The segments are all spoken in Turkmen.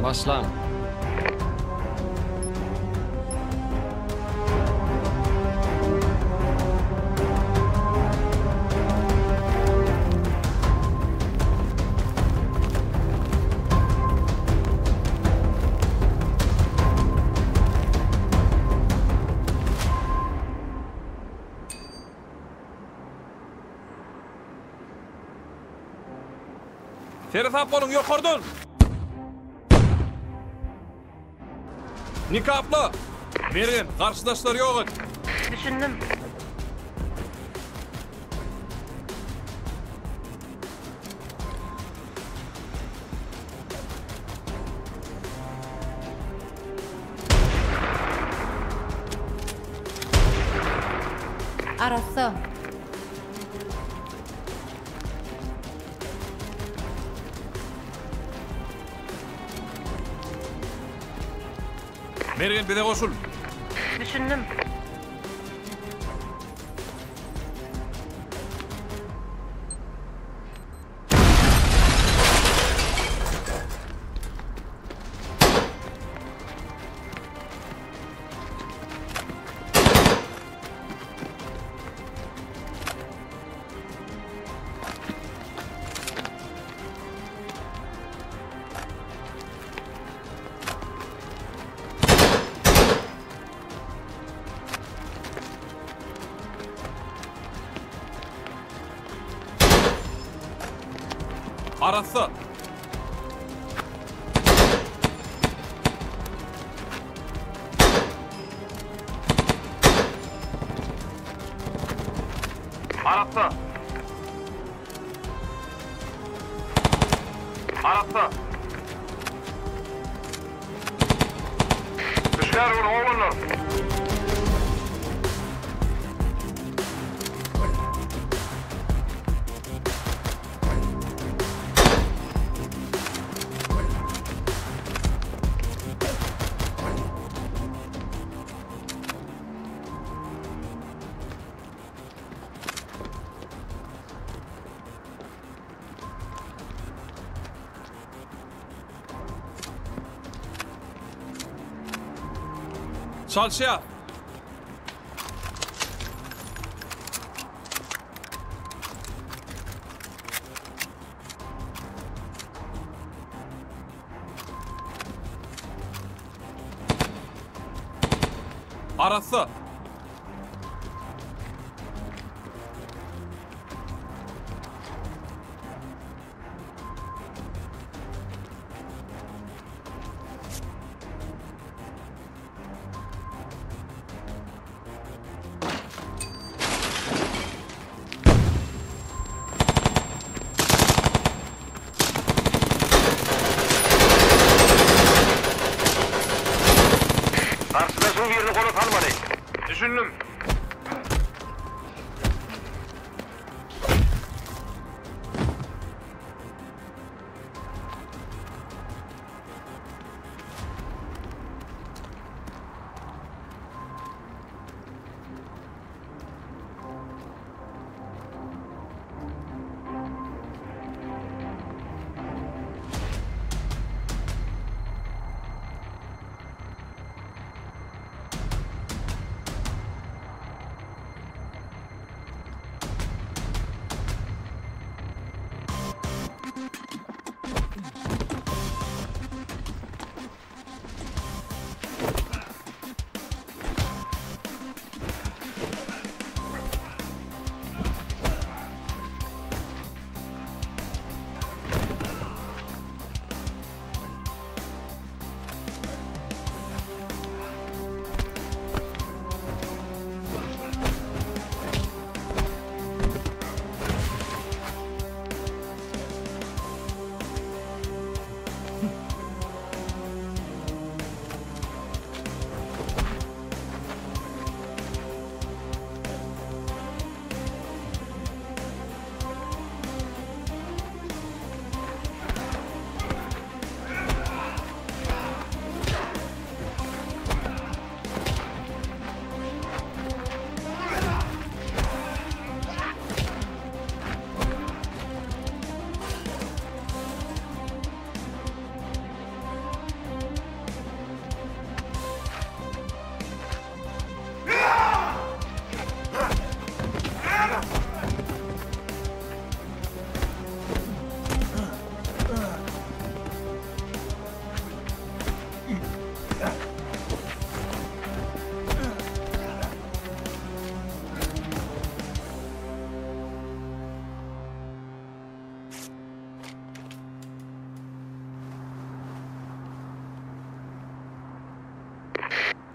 Başlaň. Seresap boluň ýokardan! Nikapla! Mergen, garşydaşlary ýok et! Düşündim. Arassa. Mergen bize goşul. Düşündim. Arassa. Arassa. Arassa. Hüşgär boluň oglanlar. Çalşýar. Arassa. Garşydaşyň birini gola salmaly.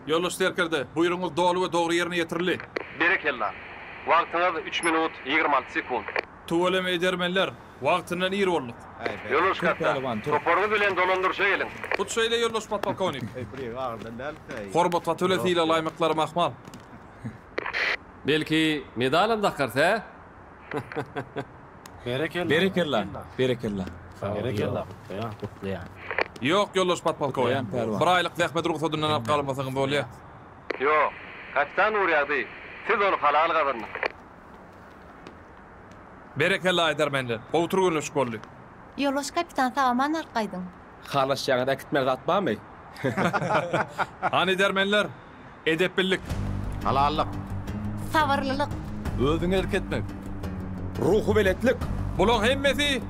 Ýoldaş serkerde, buýrugyňyz doly we dogry ýerine ýetirildi. Berekella. Wagtyňyz üç minut 26 sekunt. Tüweleme edermenler, wagtyndan ir bolduk. Ýoldaş kapitan, toparyňyz bilen dolandyryşa geliň. Hut şeýle ýoldaş podpolkownik. Hormat haty bilen sylaglaýmaklaram ahmal. Belki, medalam dakarys, hä? Berekella. Berekella. Berekella. Berekella. Gutlaýan, gutlaýan. Ýok, ýoldaş podpolkownik. Gutlaýan, pälwan. Bir aýlyk zähmet rugsadyndan alyp galmasaňyz bolýa. Ýok, kapitan Nurýagdy, siz ony halal gazandyňyz. Berekella edermenler. Gowy türgenleşik boldy. Ýoldaş kapitan sag-aman alyp gaýdyň. Halaşýaňyz äkitmeli zat barmy? Hany edermenler, edeplilik. Halallyk. Sabyrlylyk. Özüňe erk etmek. Ruhubelentlik. Bulaň hemmesi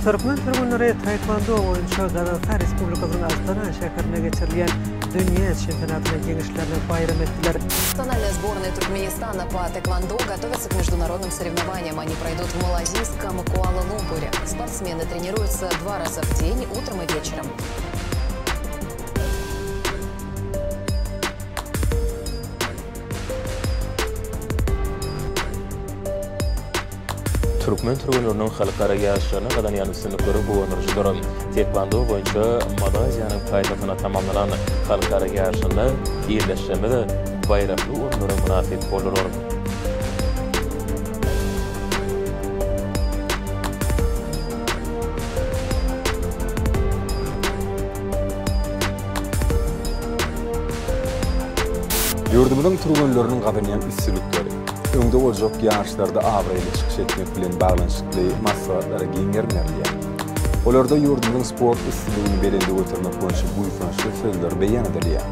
Türkmen türgenleri taekwondo boýunça Gazagystan Respublikasynyň Astana şäherinde geçirilýän dünýä çempionatynda ýeňişlerini baýram etdiler. Национальная сборная Туркменистана по тэквондо готовится к международным соревнованиям. Они пройдут в малайзийском Куала-Лумпуре. Спортсмены тренируются два раза в день, утром и вечером. Türkmen türgenleriniň halkara ýaryşlarynda gazanýan üstünlikleri guwandyryjydyr. Taekwondo boýunça Malaýziýanyň paýtagtynda tamamlanan halkara ýaryşynda ildeşlerimiz baýrakly orunlara mynasyp boldular. Ýurdumyzyň türgenleriniň gazanýan üstünlikleri, öňde boljak ýaryşlarda abraýly çykyş etmek bilen baglanyşykly maslahatlara giň gerim berilýär. Olarda ýurdumyzyň sport üstünligini belende götermek boýunça buýsançly sözler beýan edilýär.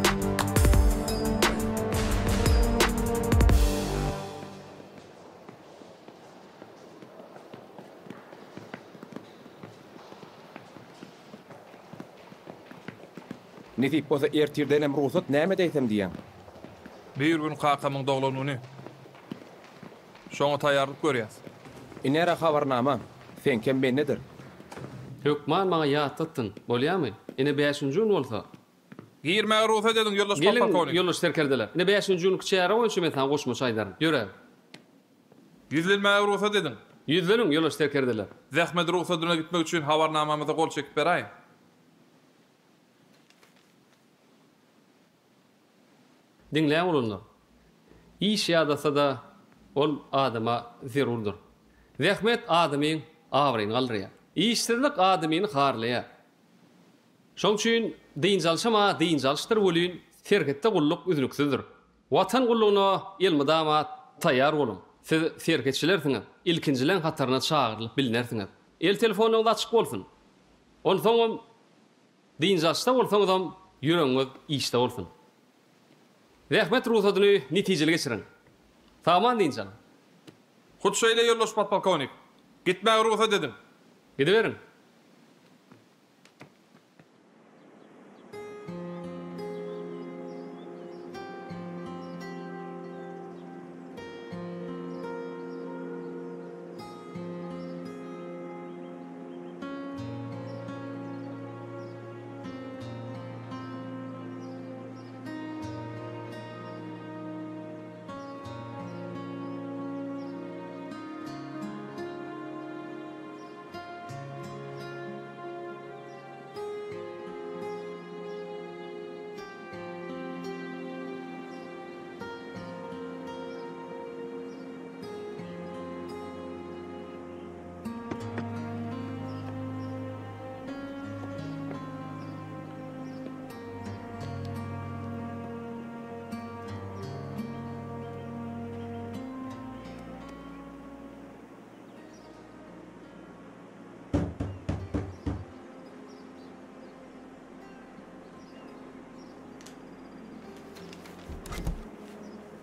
Nesip bolsa ertirdenem rugsat näme edeýsem diýýäň. Bir gün kakamyň doglan güni. Şoňa taýýarlyk görýäs. Inera habarnama, seňkem bendedir. Hökman maňa ýatlatdyň, bolýamy? Ine bäşinji gün bolsa. Girmäge rugsat ediň, ýoldaş Geliň, podpolkownik. ýoldaş serkerdeler. Ine bäşinji günki çäre boýunça men saňa goşmaça aýdaryn. Ýöre. Ýüzlenmäge rugsat ediň. Ýüzleniň, ýoldaş serkerdeler. Zähmet rugsadyna gitmek üçin habarnamamyza gol çekip beräýiň. Diňläň oglanlar. Iş ýadasa-da, ol adama zerurdyr. Zähmet adamyň abraýyny galdyrýar. Işsizlik adamyny harlaýar. Şoň üçin dynç alşam-a dynç alyşdyr welin, serhetde gulluk üznüksizdir. Watan gullugyna elmydama taýýar boluň. Siz serhetçilersiňiz, ilkinjileň hataryna çagyrylyp bilnersiňiz. El telefonyňyz açyk bolsun. Onsoňam Dynç alşda bolsaňyzam ýüregiňiz işde bolsun. Zähmet rugsadyny netijeli geçiriň. Sag-aman dynç alyň. Hut şeýle ýoldaş podpolkownik. Gitmäge rugsat ediň. Gidiberiň.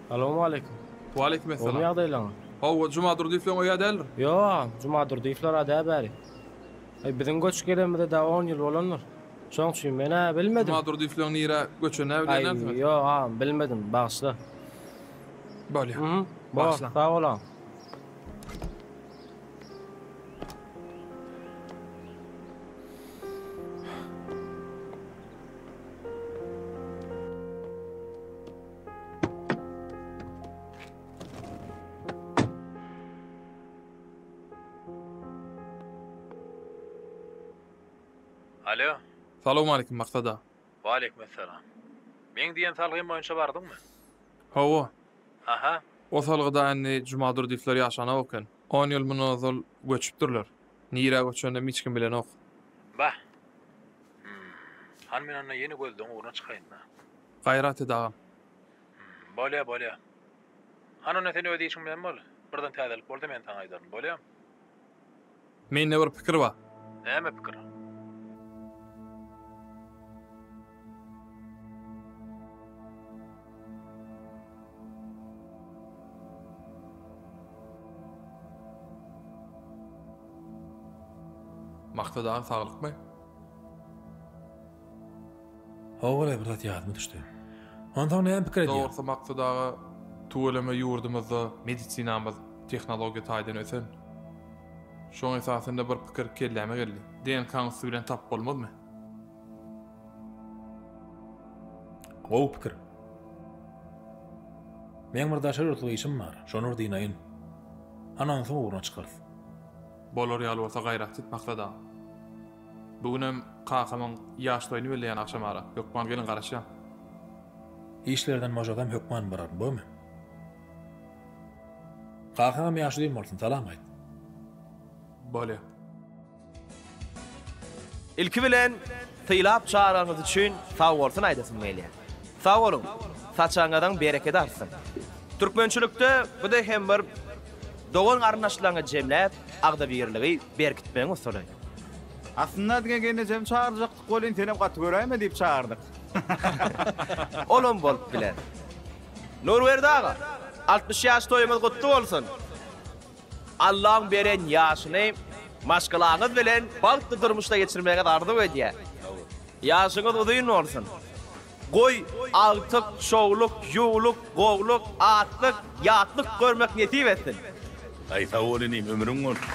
Salowmaleýkim. Waleýkim Gowymy essalam. ýagdaýlaryňyz? Hawa, Jumadurdyýewleň öýi-ä däldir? Ýok agam, Jumadurdyýewler-ä däl bäri. Aý, biziň göçüp gelenimize dagy on ýyl bolandyr. Şoň üçin men-ä bilmedim. Juma Durdyýewleň nirä göçenini-ä Aý, bilýänsiňiz? ýok, agam, bilmedim, bagyşla. Bolýa. Mhm, bor, Bagyşla. sag bol, agam. Alo. Salowmalikim Maksat aga. Waleýkimessalam. Meň diýen salgym boýunça bardyňmy? Hawa. Aha. O salgyda indi Jumadurdyýewler ýaşanok eken. On ýyl mundan ozal göçüpdirler. Nirä göçeninem hiç kim bilenok. Bah. Hum. Hany men onda ýene gözlegiň ugruna çykaýyn-da. Gaýrat et agam. Hum. Bolýa, bolýa. Hany onda sen öz işiň bilen bol. Birden täzelik bolsa men saňa aýdaryn. Bolýamy? Mende bir pikir bar. Näme pikir? Maksat aga saglykmy? Hawa-la bir zat ýadyma düşdi. Onsoň näme pikir edýäň? Dogrusy Maksat aga tüweleme ýurdumyzda medisinamyz tehnologiýa taýdan ösen. Şoň esasynda bir pikir kelläme geldi. DNK-ň üsti bilen tapyp bolmazmy? Gowy pikir. Meň bir daşary ýurtlyk işim bar, şony bir dynaýyn. Ana onsoň ugruna çykarys. Bolar ýaly bolsa gaýrat et Maksat aga. Bu günem kakamyň ýaş toýuny belleýän agşamara. Hökman geliň garaşýan. Işlerden boşasam hökman bararyn, bormy? Kakaňam ýaşy uzyn bolsun, salam aýt. Bolýa. Ilki bilen sylap çagyranyňyz üçin sagbolsun aýdasym gelýär. Sag boluň, saçagyňyzyň berekedi artsyn. Türkmençilikde bu-da hem bir dogan-garyndaşlaryňy jemläp agzybirligi berkitmegiň usuly. Aslynda diňe gelnejemi çagyrjakdyk welin senem gaty göräýme diýip çagyrdyk. Olam bolup biler. Nurberdi aga, 60 ýaş toýuňyz gutly bolsun! Allaň beren ýaşyny maşgalaňyz bilen bagtly durmuşda geçirmegiňizi arzuw edýän. Ýaşyňyz uzyn bolsun! Goý, agtyk, şowluk, ýuwluk, gowluk, atlyk, ýatlyk görmek nesip etsin! Aý sag bol inim ömrüň bolsun.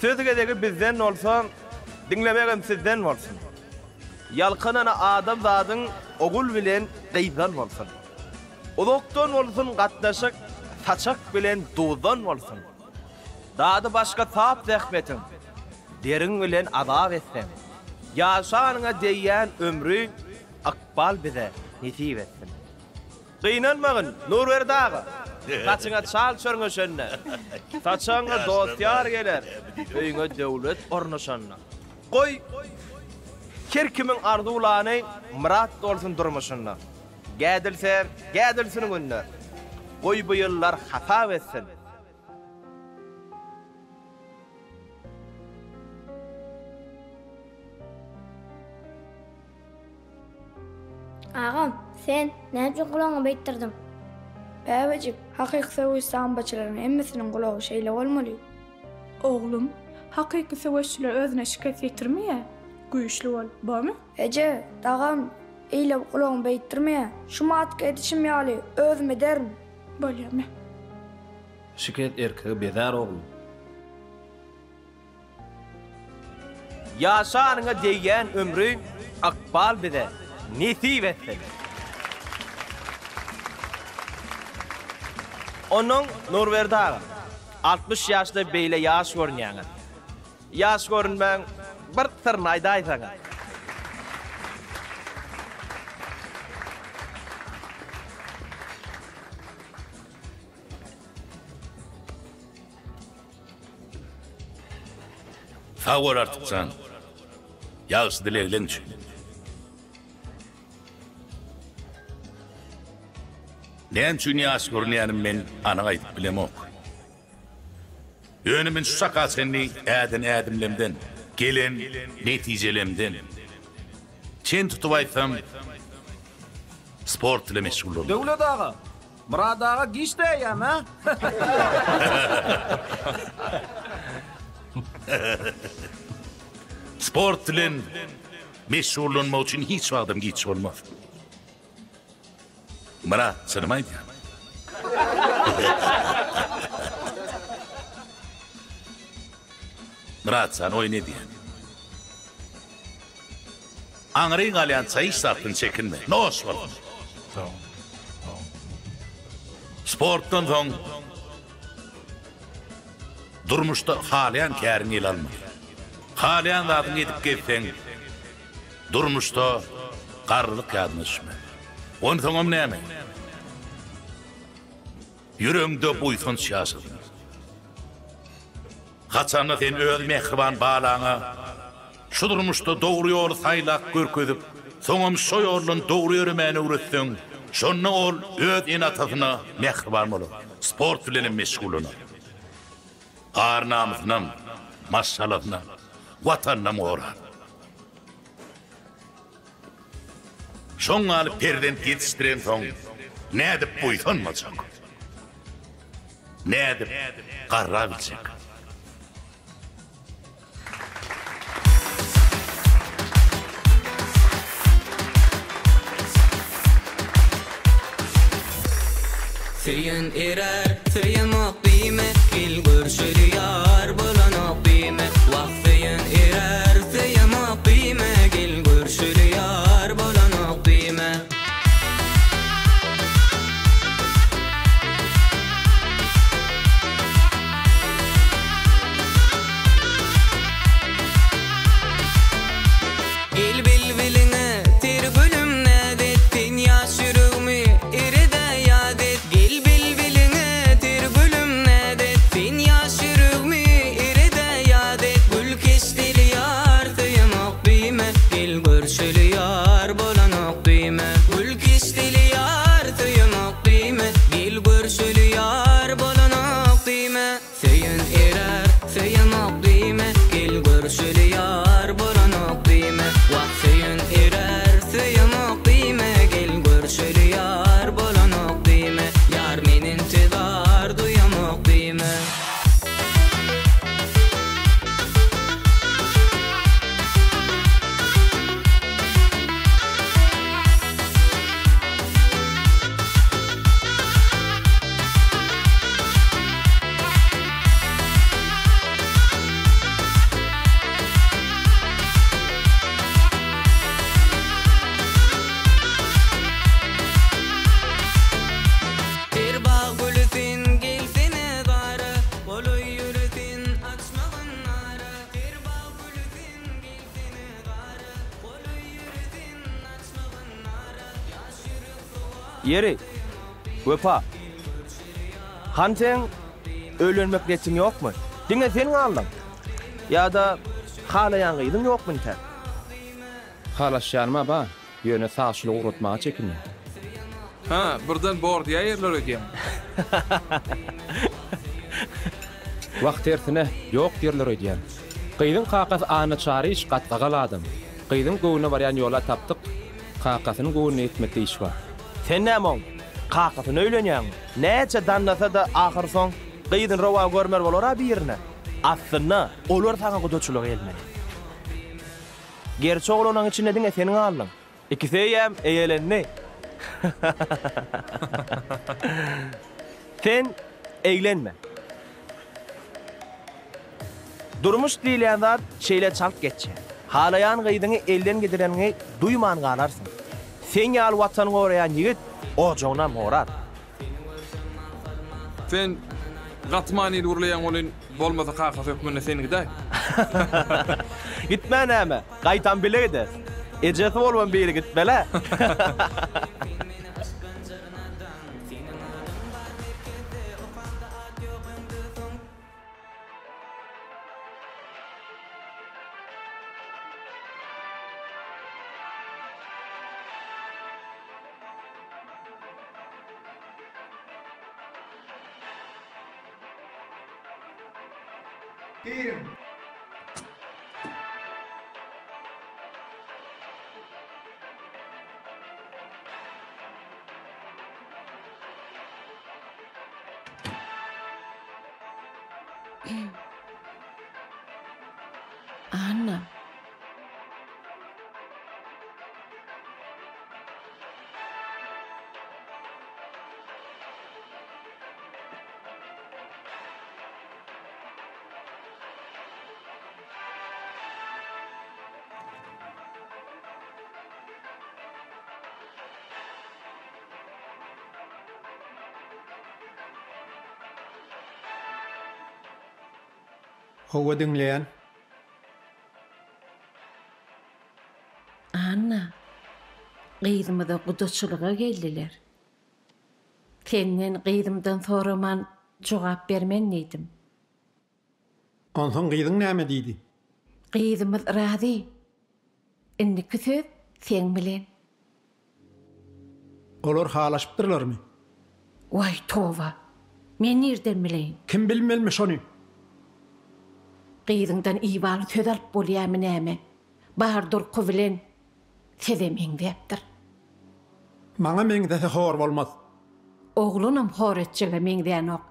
Söz gezegi bizden bolsa, diňlemegem sizden bolsun. Ýalkanany adamzadyň ogul bilen gyzdan bolsun. Uzakdan bolsun gatnaşyk, saçak bilen duzdan bolsun. Dady başga sap zähmetiň, deriň bilen azap etseň. Ýaşanyňa degýän ömri ykbal bize nesip etsin. Gynanmagyn, Nurberdi aga, saçyňa çal çörňeşende, saçagyňa dost-ýar geler, öýüňe döwlet ornaşanda. Goý, her kimiň arzuwlany myrat bolsun durmuşynda. Gädilse, gädilsin günler. Goý bu ýyllar hasap etsin. Agam, sen näme üçin gulagyňy beýtdirdiň? Bäbejik, hakyky söweş sambaçylaryň hemmesiniň gulagy şeýle bolmaly. Oglum, hakyky söweşçiler özüne şikes ýetirmeýär. Güýçli bol, bormy? Eje, dagam eýle gulagyny beýtdirmeýär. Şu matky edişim ýaly özüm ederin. Bolýar, me. Şikes erkegi bezär, oglum. Ýaşanyňa degýän ömri ykbal bize nesip etsin. Onnoň Nurberdi aga, 60 ýaşda beýle ýaş görünýäňiz. Ýaş görünmäň bir syryny aýdaýsaňyz. Sag bol Artykjan. Ýagşy dilegleň üçin. Näme üçin ýaş görünýänim men anyk aýdyp bilemok. Ýöne men şu çaka çenli äden ädimlemden, gelen netijelemden çen tutup aýtsam, sport bilen meşgullanmaly. Döwlet aga! Myrat aga giç däýýämi, hä? Sport bilen meşgullanmak üçin hiç wagtam giç bolmaz. Myrat, çynymy aýdýan. Myrat jan oýun edýän. Aňryň alýança hiç zatdan çekinme. Noş bolsun. Sag bol. Sportdan soň durmuşda halaýan käriňi ele almaly. Halaýan zadyňy edip gezseň, durmuşda garrylyk ýadyňa düşmez. Onsoňam näme? Ýüregiňde buýsanç ýaşasyn. Haçanda sen öz mähriban balaňa şu durmuşda dogry ýoly saýlap görkezip, soňam şo ýoldan dogry ýöremäni öwretseň, şonda ol öz ene-atasyna mähriban bolar, sport bilenem meşgullanar. Ar-namysynam, maşgalasynam, Watanynam gorar. Şoň ýaly perzent ýetişdirensoň nädip buýsanmajak? Nädip garrabiljek? Söýen erer, söýemok diýme, Gel görşeli ýar bolanok diýme, Wah söýen erer, söýemok diýme, Gel görşeli ýar bolanok diýme. Gel bilbiliňe ter gülüm näz et Sen ýaş ýüregimi erede ýat et Gel bilbiliňe ter gülüm näz et Sen ýaş ýüregimi erede ýat et Gül keşdeli ýar söýemok diýme Gel görşeli ýar bolanok diýme Gül keşdeli ýar söýemok diýme Gel görşeli ýar bolanok diýme. Söýen erer, söýemok diýme, Gel görşeli ýar bolanok diýme. Wah söýen erer, söýemok diýme, Gel görşeli ýar bolanok diýme. Ýar men intizar duýamok diýme. Ter bag güli sen gelsene gara, Golaý ýöre sen açmagyn ara. Ter bag güli sen gelsene gara, Golaý ýöre sen açmagyn ara. Ýaş ýürek sowar Ýeri, Wepa. Hany seň öýlenmek niýetiň ýokmy? Diňe sen galdyň. Ýa-da halaýan gyzyň ýokmy intäk? Halaşýanym-a bar, ýöne sawçylyga ugratmaga çekinýän. Hä, birden bor diýäýerler öýdýän. Wah, tersine, ýok diýerler öýdýän. Gyzyň kakasy Anna Çaryýewiç gatgagal adam. Gyzyň göwnüne barýan ýol-a tapdyk. Kakasynyň göwnüne ýetmekde iş bar. Sen näme oň kakasyna öýlenýäňmi? Näçe dannasa-da ahyrsoň gyzyny rowa görmeli bolar-a birine. Aslynda olar saňa gudaçylyga gelmeli. Gerçi oglanlaň içinde diňe sen galdyň. Ikisi eýýäm eýelendi. Sen eglenme. Durmuş diýilýän zat şeýle çalt geçýär. Halaýan gyzyňy elden gidireniňi duýman galarsyň. Sen ýaly Watany goraýan ýigit ojagynam gorar. Sen gaty manyly gürleýäň welin, bolmasa kakasy hökmünde sen gidäý. Gitmä näme, gaýtam bile gideris. Ejesi bolubam biri gitmel-ä. Giriň. Anna. Hawa diňleýän. Anna, gyzymyza gudaçylyga geldiler. Senden gyzymdan soraman jogap bermen diýdim. Onsoň gyzyň näme diýdi? Gyzymyz razy. Indiki söz seň bilen. Olar halaşypdyrlarmy? Waý toba! Men nirden bileýin? Kim bilmelimi şony? Gyzyňdan ibaly söz alyp bolýamy näme? Bar durky bilen size meňzäpdir. Maňa meňzese hor bolmaz. Oglanam hor etjege meňzänok.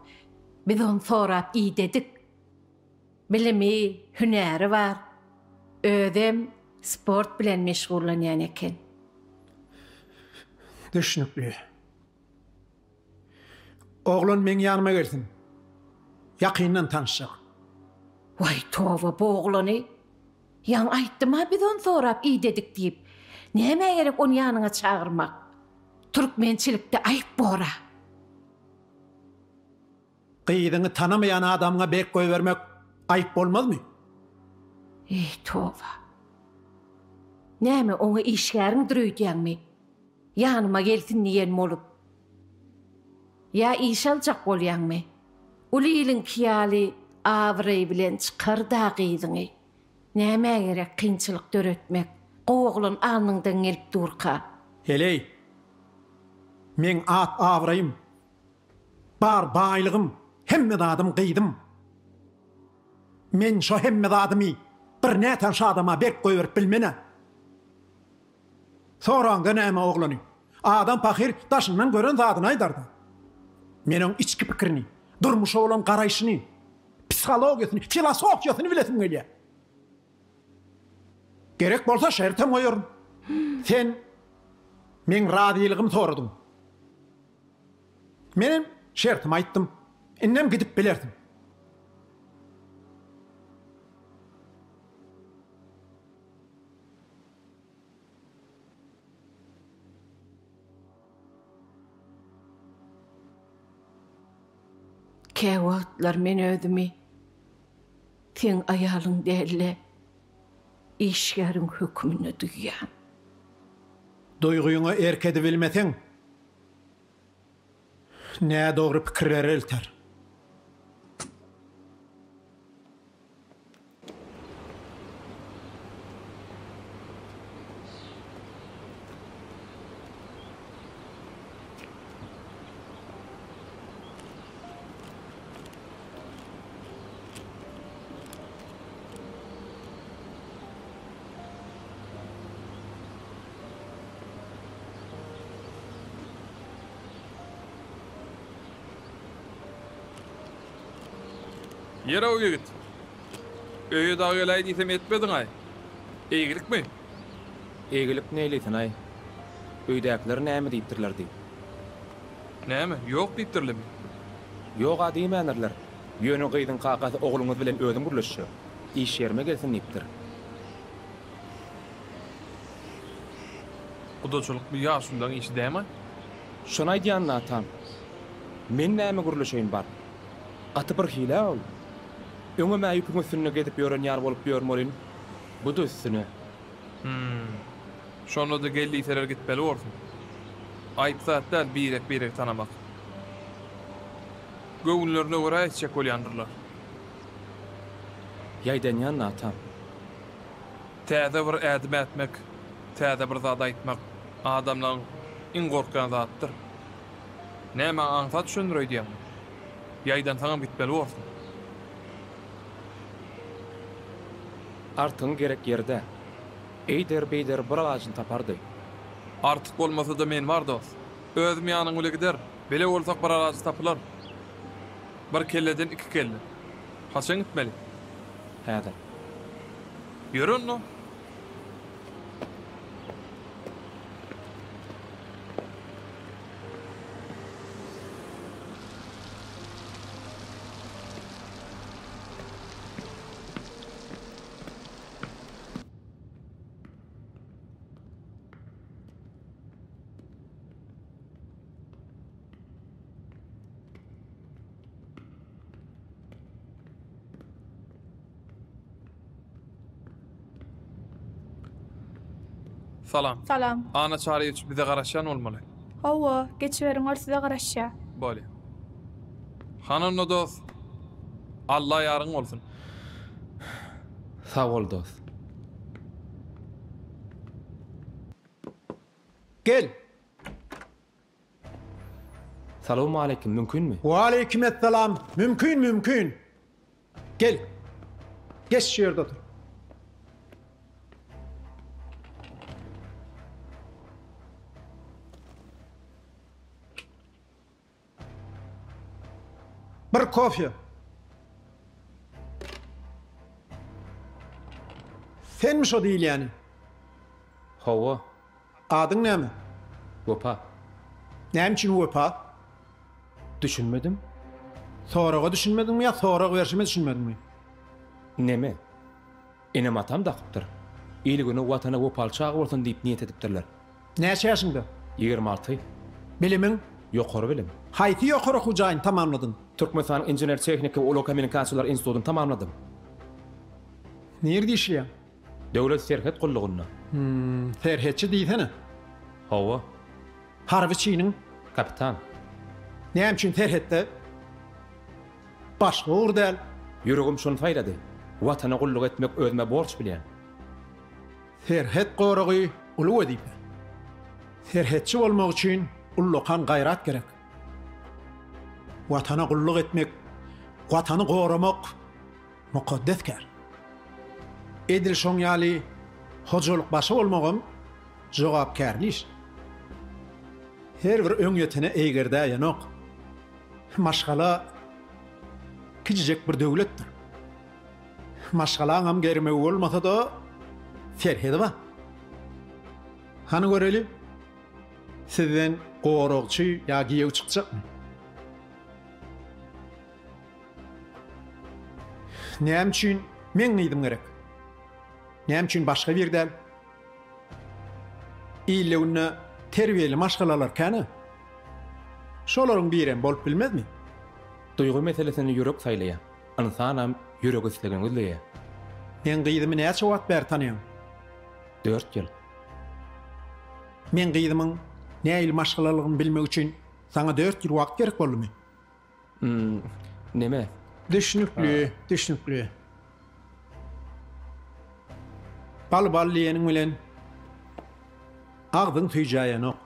Biz ony sorap idedik. Bilimi, hünäri bar. Özem sport bilen meşgullanýan eken. Düşnükli. Oglan meň ýanyma gelsin. Ýakyndan tanyşjak. Waý toba bu oglany. Ýaňy aýtdym-a biz ony sorap idedik diýip. Nämä gerek ony ýanyňa çagyrmak? Türkmençilikde aýyp bor-a. Gyzyňy tanamaýan adamyňa berk goýbermek aýyp bolmazmy? Eý toba. Näme oňa işgäriňdir öýdýäňmi? Ýanyma gelsin diýen bolup. Ýa iş aljak bolýaňmy? Uly iliňki ýaly abraý bilen çykar-da gyzyňy. Nämä gerek kynçylyk döretmek, gowy oglan alnyňdan gelip durka. Heleý, meň at-abraýym, bar baýlygym, hemme zadym gyzym. Men şo hemme zadymy bir nätanyş adama berip goýberip bilmen-ä. Soraňda näme oglany? Adam pahyr daşyndan gören zadyny aýdarda. Men oň içki pikirini, durmuşa bolan garaýşyny, psihologiýasyny, filosofiýasyny bilesim gelýär. Gerek bolsa şertem goýaryn. Sen meň razylygymy soradyň. Menem şertimi aýtdym. Indem gidip bilersiň. Käwagtlar men özümi seň aýalyň däl-de, işgäriň hökmünde duýýan. Duýgyňa erk edibilmeseň, nädogry pikirlere elter. Ýer-ow ýigit. Öýe dagy geläý diýsem etmediň-aý. Eýgilikmi? Eýgilik neýleýsin-aý. Öýdäkiler näme diýipdirler diý. Näme, ýok diýipdirlemi? Ýog-a diýmändirler. Ýöne gyzyň kakasy ogluňyz bilen özüm gürleşjek. Iş ýerime gelsin diýipdir. Gudaçylyk bu ýaşululaň işi dämi? Şony aýdýan-da atam. Men näme gürleşeýin baryp. Gaty birhili-ä ol. Öňem-ä ýüpüň üstünde gezip ýören ýaly bolup ýörün welin, bu-da üstüne. Hüm. Şonda-da gel diýseler gitmeli borsuň. Aýyp zat däl birek-biregi tanamak. Göwünlerine görä etjek bolýandyrlar. Ýaýdanýan-da atam. Täze bir ädim ätmek, täze bir zat aýtmak adamlaň iň gorkýan zadydyr. Näme aňsat düşendir öýdýäňmi? Ýaýdansaňam gitmeli borsuň. Artygyň gerek ýeri-dä. Eýder-beýder bir alajyny tapardy. Artyk bolmasa-da men bar dos. Özüm ýanyň bile gider. Bile bolsak bir alajy tapylar. Bir kelleden iki kelle. Haçan gitmeli? Häzir. Ýör onda. Salam. Salam. Anna Çaryýewiç bize garaşýan bolmaly. Hawa, geçiberiň ol size garaşýar. Bolýa. Hany onda dost. Alla ýaryň bolsun. Sag bol dost. Gel. Salowmaleýkim, mümkinmi? Waleýkimessalam, mümkin, mümkin. Gel. Geç şu ýerde otur. Bir kofe. Senmi şo diýilýäni? Hawa. Adyň näme? Wepa. Näme üçin Wepa? Düşünmedim. Soraga düşünmediňmi ýa sorag berşime düşünmediňmi? Neme? Enem-atam dakypdyr. Il-güne, Watana wepaly çaga bolsun diýip niýet edipdirler. Näçe ýaşyňda? 26. Bilimiň? Ýokary bilim. Haýsy ýokary okuw jaýyny tamamladyň? Türkmenistanyň Inžener-tehniki we ulag kommunikasiýalary institutyny tamamladym. Nirde işleýäň? Döwlet serhet gullugynda. Hum, serhetçi diýsene. Hawa. Harby çiniň? Kapitan. Näme üçin serhetde? Başga ugur däl. Ýüregim şony saýlady. Watana gulluk etmek özüme borç bilýän. Serhet goragy uly wezipe. Serhetçi bolmak üçin ullakan gaýrat gerek. Watana gulluk etmek, Watany goramak mukaddes kär. Edil şoň ýaly hojalyk başy bolmagam jogapkärli iş. Her bir öňýetene eýgerdäýenok. Maşgala kiçijek bir döwletdir. Maşgalaňam germewi bolmasa-da, serhedi bar. Hany göreli, sizden goragçy ýa giýew çykjakmy? Näme üçin meň gyzym gerek? Näme üçin başga biri däl? Ilde-günde terbiýeli maşgalalar kän-ä. Şolaryň birem bolup bilmezmi? Duýgy meselesini ýürek saýlaýar. Ynsanam ýürek islegini gözleýär. Meň gyzymy näçe wagt bäri tanaýaň? Dört ýyl. Meň gyzymyň nähili maşgalalygyny bilmek üçin saňa dört ýyl wagt gerek boldumy? Hmm, neme? Düşnükli, düşnükli. Bal bal diýeniň bilen agzyň süýjäýenok.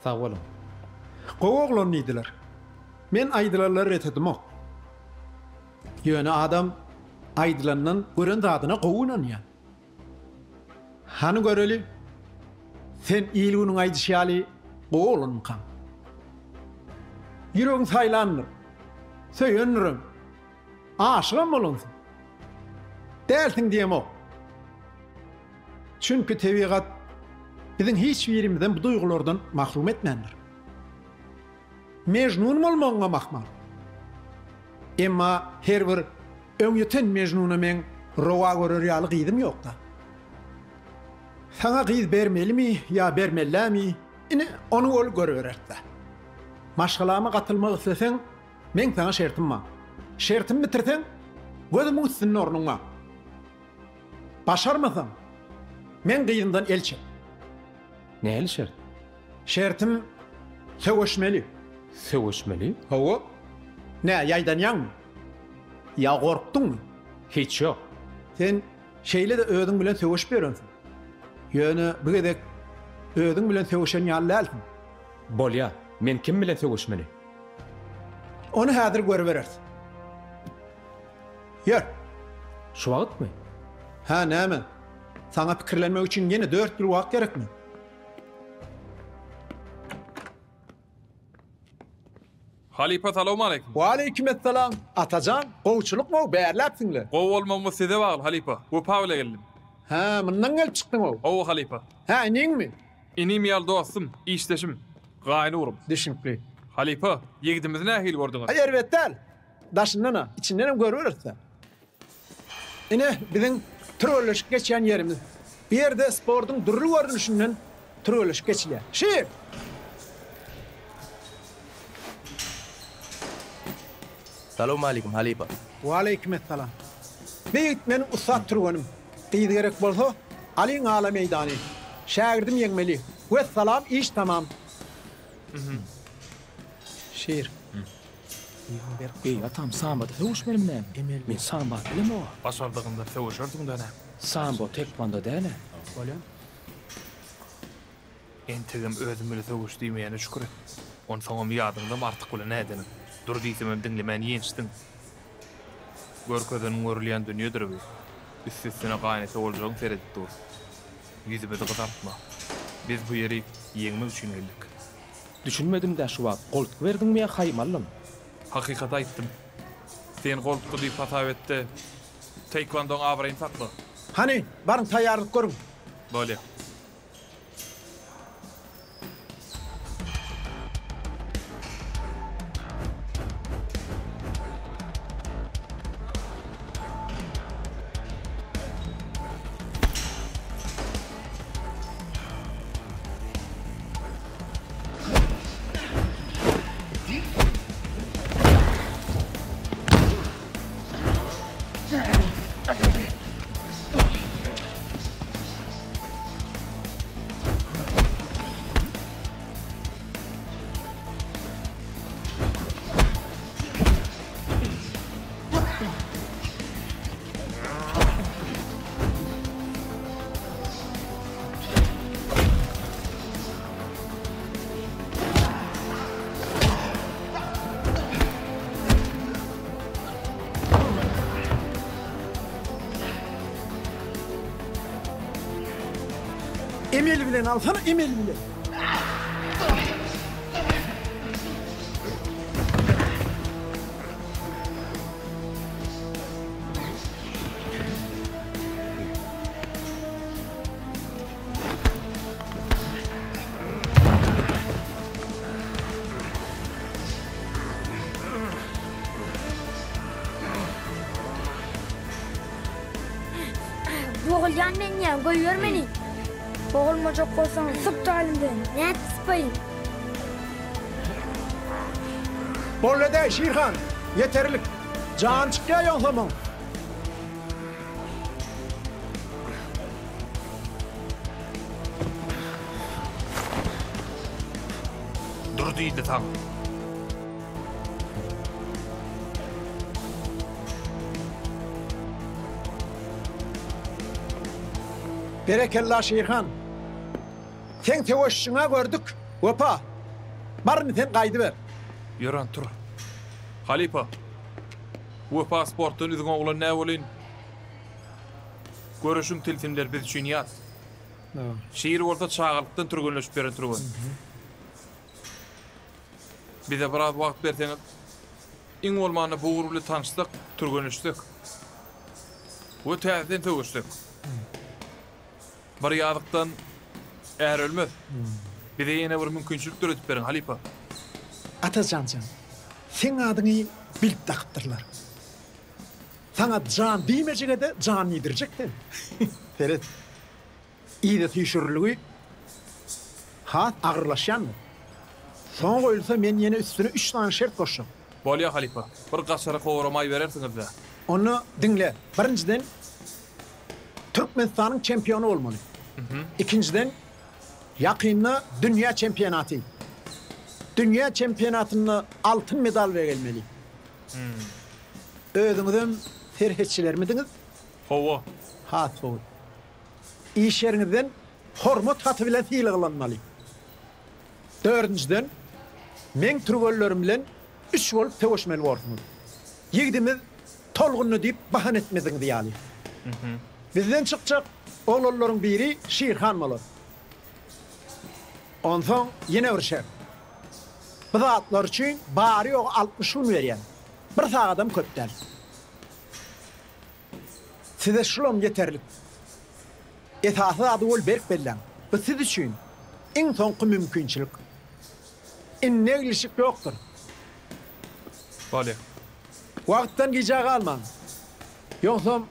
Sag boluň. Gowy oglan diýdiler. Men aýdylanlary ret edemok. Ýöne adam aýdylandan gören zadyna gowy ynanýar. Hany göreli, sen il-günüň aýdyşy ýaly gowy oglanmykaň? Ýüregiň saýlandyr, söýendirem, aşygam bolansyň. Dälsiň diýemok. Çünki tebigat biziň hiç birimizem bu duýgulardan mahrum etmändir. Mejnun bolmagyňam ahmal. Emma her bir öňýeten Mejnuna meň rowa görer ýaly gyzym ýok-da. Saňa gyz bermelimi ýa bermellämi, ine, ony ol görüberer-dä. Maşgalama gatylmak isleseň, meň saňa şertim bar. Şertimi bitirseň, gözümiň üstünde ornuň bar. Başarmasaň, meň gyzymdan el çek. Nähili şert? Şertim, söweşmeli. Söweşmeli? Hawa. Nä, ýaýdanýaňmy? Ýa gorkduňmy? Hiç ýok. Sen şeýle-de özüň bilen söweşip ýörensiň. Ýöne bu gezek özüň bilen söweşen ýaly dälsiň. Bolýa, men kim bilen söweşmeli? Ony häzir görübereris. Ýör! Şu wagtmy? Hä, näme? Saňa pikirlenmek üçin ýene dört ýyl wagt gerekmi? Halypa salowmaleýkim. Waleýkimessalam, Atajan, gowçulykm-ow, bärläpsiň-le. Gowy bolmagymyz size bagly, halypa. Wepa bile geldim. Hä, mundan gelip çykdyň-ow. Hawa, halypa. Hä, iniňmi? Inim ýaly dostum, işdeşim, gaýyn ugrum. Düşnükli. Halypa, ýigidimizi nähili gördüňiz? Aý, erbet däl. Daşyndan-a, içindenem görüberis-dä. Ine, biziň türgenleşik geçýän ýerimiz. Bu ýerde sportuň dürli görnüşinden türgenleşik geçilýär. Şir! Salowmaleýkim, halypa. Waleýkimessalam. Bu ýigit meniň ussat türgenim. Gyz gerek bolsa, alyň ala meýdany. Şägirdim ýeňmeli. Wessalam, iş tamam. Şir. Eý, atam, samboda söweşmelimi näme? Men sambo bilemok-a. Başardygynda söweşersiň-dä näme? Sambo taekwondo däl-ä. Bolýa. Entegem özüm bile söweş diýmeýäne şükür et. Onsoňam ýadyňdamy Artyk bilen nädeniň? Dur diýsemem diňlemän ýençdiň. Görkezeniň görülýän dünýedir bi. Üsti-üstüne gaýnata boljagyň seredip dur. Ýüzümizi gyzartma. Biz bu ýeri ýeňmek üçin geldik. Düşünmedim-dä şu wagt, goltgy berdiňmi ýa haýym aldym? Hakykaty aýtdym. Sen goltgy diýip hasap et-de, taekwondoň abraýyny sakla. Hany, baryň taýýarlyk görüň. Bolýa. Emel bilen alsana, emel bilen. Bogulýan men diýýän, goýber meni. Bogulmajak bolsaň, syp taýlymdan. Nädip sypaýyn? Boldy-da, Şirhan, ýeterlik. Jany çykýar ýogsam oň. Dur diýdi saňa. Berekella Şirhan. Seň söweşişiňä gördük, Wepa. Bar indi sen gaýdyber. Ýören tur. Halypa. Wepa sportdan üzňe oglan nä welin, göreşiň tilsimleri biz üçin ýat. Şir bolsa çagalykdan türgenleşip ýören türgen. Bize biraz wagt berseňiz, iň bolmanda bu ugur bilen tanyşsak, türgenleşsek we täzeden söweşsek. Bir ýazykdan är ölmez. Bize ýene bir mümkinçilik döredip beriň, halypa. Atajan jan, seň adyňy bilip dakypdyrlar. Saňa jan diýmejege-de jan diýdirjek sen. Seret, yza süýşüriligi has agyrlaşýandyr. Soňa goýulsa men ýene üstüne üç sany şert goşjak. Bolýa, halypa. Bir gaçara kowara maý berersiňiz-dä. Onda diňle, birinjiden, Türkmenistanyň çempiony bolmaly. Ikinjiden, ýakynda dünýä çempionaty. Dünýä çempionatynda altyn medal bilen gelmeli. Özüňizem serhetçilermidiňiz? Hawa. Has gowy. Iş ýeriňizden hormat haty bilen sylaglanmaly. Dördünjiden, meň türgenlerim bilen üç bolup söweşmeli borsuňyz. Ýigidimiz tolgundy diýip bahana etmeziňiz ýaly. Bizden çykjak oglanlaryň biri Şirhan bolar. Onsoň ýene bir şert. Bu zatlar üçin bary-ýogy 60 gün berýän. Bir sagadam köp däl. Size şulam ýeterlik. Esasy zady bol berk belläň. Bu siz üçin iň soňky mümkinçilik. Indi eglişik ýokdur. Bolýa. Wagtdan gijä galmaň. Ýogsam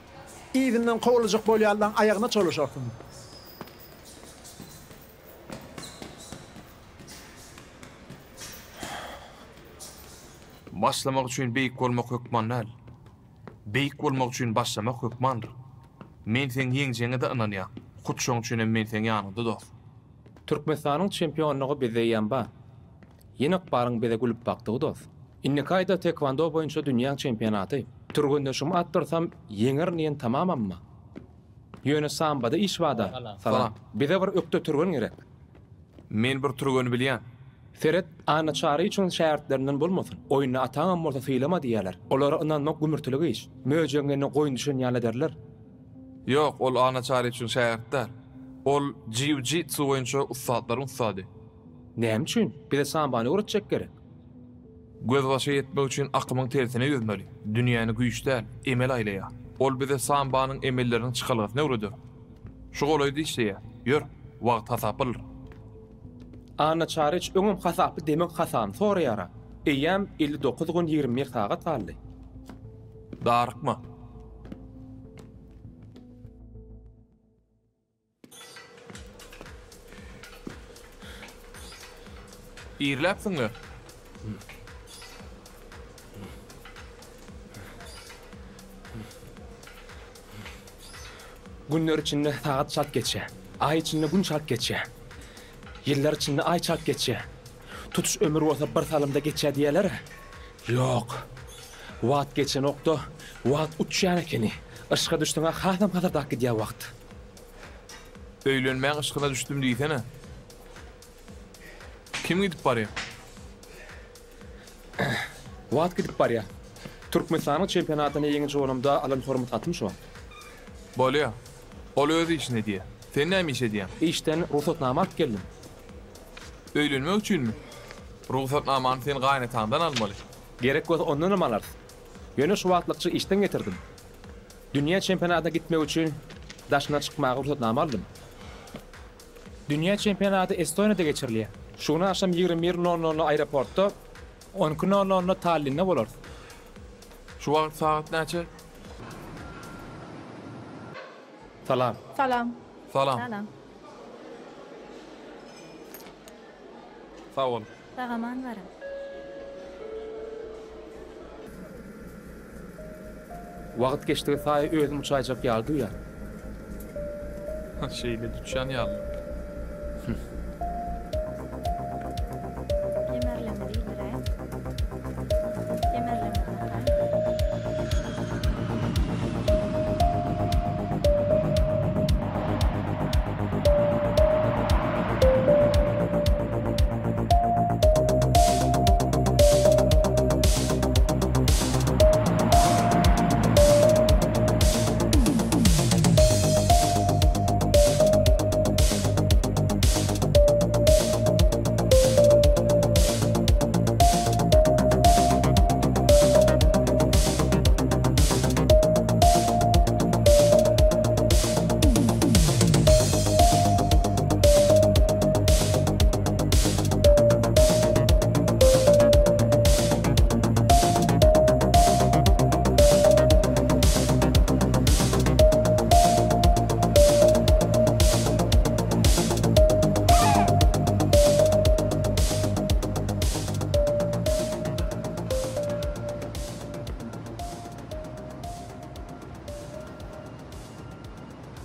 yzyndan kowalajak bolýanlaň aýagyna çolaşarsyňyz. Başlamak üçin beýik bolmak hökman däl. Beýik bolmak üçin başlamak hökmandyr. Men seň ýeňjegiňe-de ynanýan. Hut şoň üçinem men seň ýanyňda dost. Türkmenistanyň çempionlygy bizde eýýäm bar. Ýene ykbalyň bize gülüp bakdygy dost. Indiki aýda tekwando boýunça dünýäň çempionaty. Türgenleşigimi artdyrsam ýeňerin diýen tamamam bar. Ýöne sambada iş bada. Salam. Bize bir ökde türgen gerek. Men bir türgeni bilýän. Seret, Anna Çaryçyň şägirtlerinden bolmasyn. Oýunda ataňam bolsa sylama diýýärler. Olara ynanmak gümürtilik iş. Möjegiň eline goýun düşen ýaly ederler. Ýok, ol Anna Çaryçyň şägirti däl. Ol jiu-jitsu boýunça ussatlaryň ussady. Näme üçin? Bize sambany öwretjek gerek. Gözbaşa ýetmek üçin akymyň tersine ýüzmeli. Dünýäni güýç däl, emel aýlaýar. Ol bize sambanyň emelleriniň çykalgasyny öwreder. Şu golaýda işleýär. Ýör, wagt hasaplydyr. Anna Çaryç öňem hasaply demiň hasabyny soraýar-a. Eýýäm 59 gün 21 sagat galdy. Darykma. Irläpsiň-le. Günler içinde sagat çalt geçýär. Aý içinde gün çalt geçýär. Ýyllar içinde aý çalt geçýär. Tutuş ömür bolsa bir salymda geçýär diýýärler-ä. Ýok. Wagt geçenok-da, wagt uçýan ekeni. Yşka düşseň-ä hasam hasyrdap gidýär wagt. Öýlenmäň yşkyna düşdüm diýsene. Kim gidip barýar? Wagt gidip barýar. Türkmenistanyň çempionatynda ýeňiji bolamda alan hormat hatym şo. Bolýa. Ol öz işini edýär. Sen näme iş edýäň? Işden rugsatnama alyp geldim. Öýlenmek üçinmi? Rugsatnamany sen gaýynataňdan almaly. Gerek bolsa ondanam alarys. Ýöne şu wagtlykça işden getirdim. Dünýä çempionatyna gitmek üçin daşyna çykmaga rugsatnama aldym. Dünýä çempionaty Estoniýada geçirilýär. Şu gün agşam 21 nol nolda aeroportda, on iki nol nolda Tallinde bolarys. Şu wagt sagat näçe? Salam. Salam. Salam. Salam. Sag bol. Sag-aman baryň. Wagt geçdigi saýy özüm uçaýjak ýaly duýýan. Şeýle uçýan ýaly. Kemerleme diýdiräý. Kemerleme diýdiräý.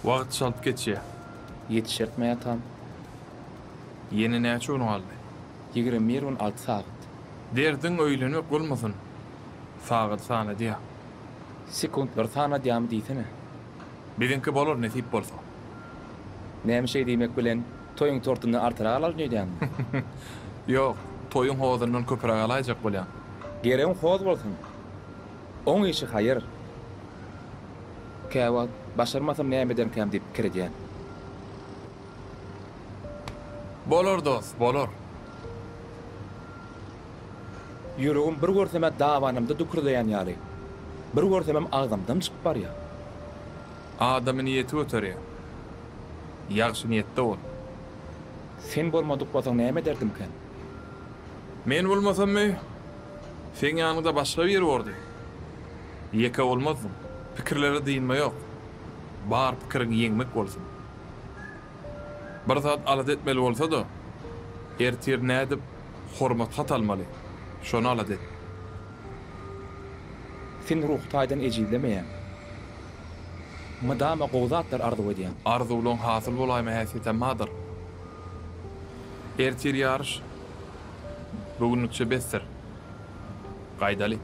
Wagt çalt geçýär. Ýetişertme ýatam. Ýene näçe gün galdy? 21 gün 6 sagat. Derdiň öýlenmek bolmasyn. Sagady sanadýa. Sekuntlary sanadýamy diýsene. Biziňki bolar nesip bolsa. Näme şeý diýmek bilen toýuň tortundan artyrak alaryn öýdýäňmi? Ýok, toýuň hozundan köpüräk alaýjak bolýan. Geregiň hoz bolsun. Oň işi haýyr. Käwagt başarmasam näme ederkäm diýip pikir edýän. Bolar dost, bolar. Ýüregim bir görsem-ä dabanymda dükürdeýän ýaly, bir görsemem agzymdan çykyp barýar. Adamy niýeti göterýär. Ýagşy niýetde bol. Sen bolmadyk bolsaň näme ederdimkäm? Men bolmasammy, seň ýanyňda başga biri bordy. Ýeke bolmazdyň. Pikirlere dynma ýok. Bar pikiriň ýeňmek bolsun. Bir zat alada etmeli bolsa-da, ertir nädip hormat hat almaly, şony alada et. Sen ruhy taýdan ejizlemeýäň. Mydama gowy zatlar arzuw edýäň. Arzuwlaň hasyl bolaýma häsiýetem bardyr. Ertir ýaryş. Bu günlükçe besdir. Gaýdaly.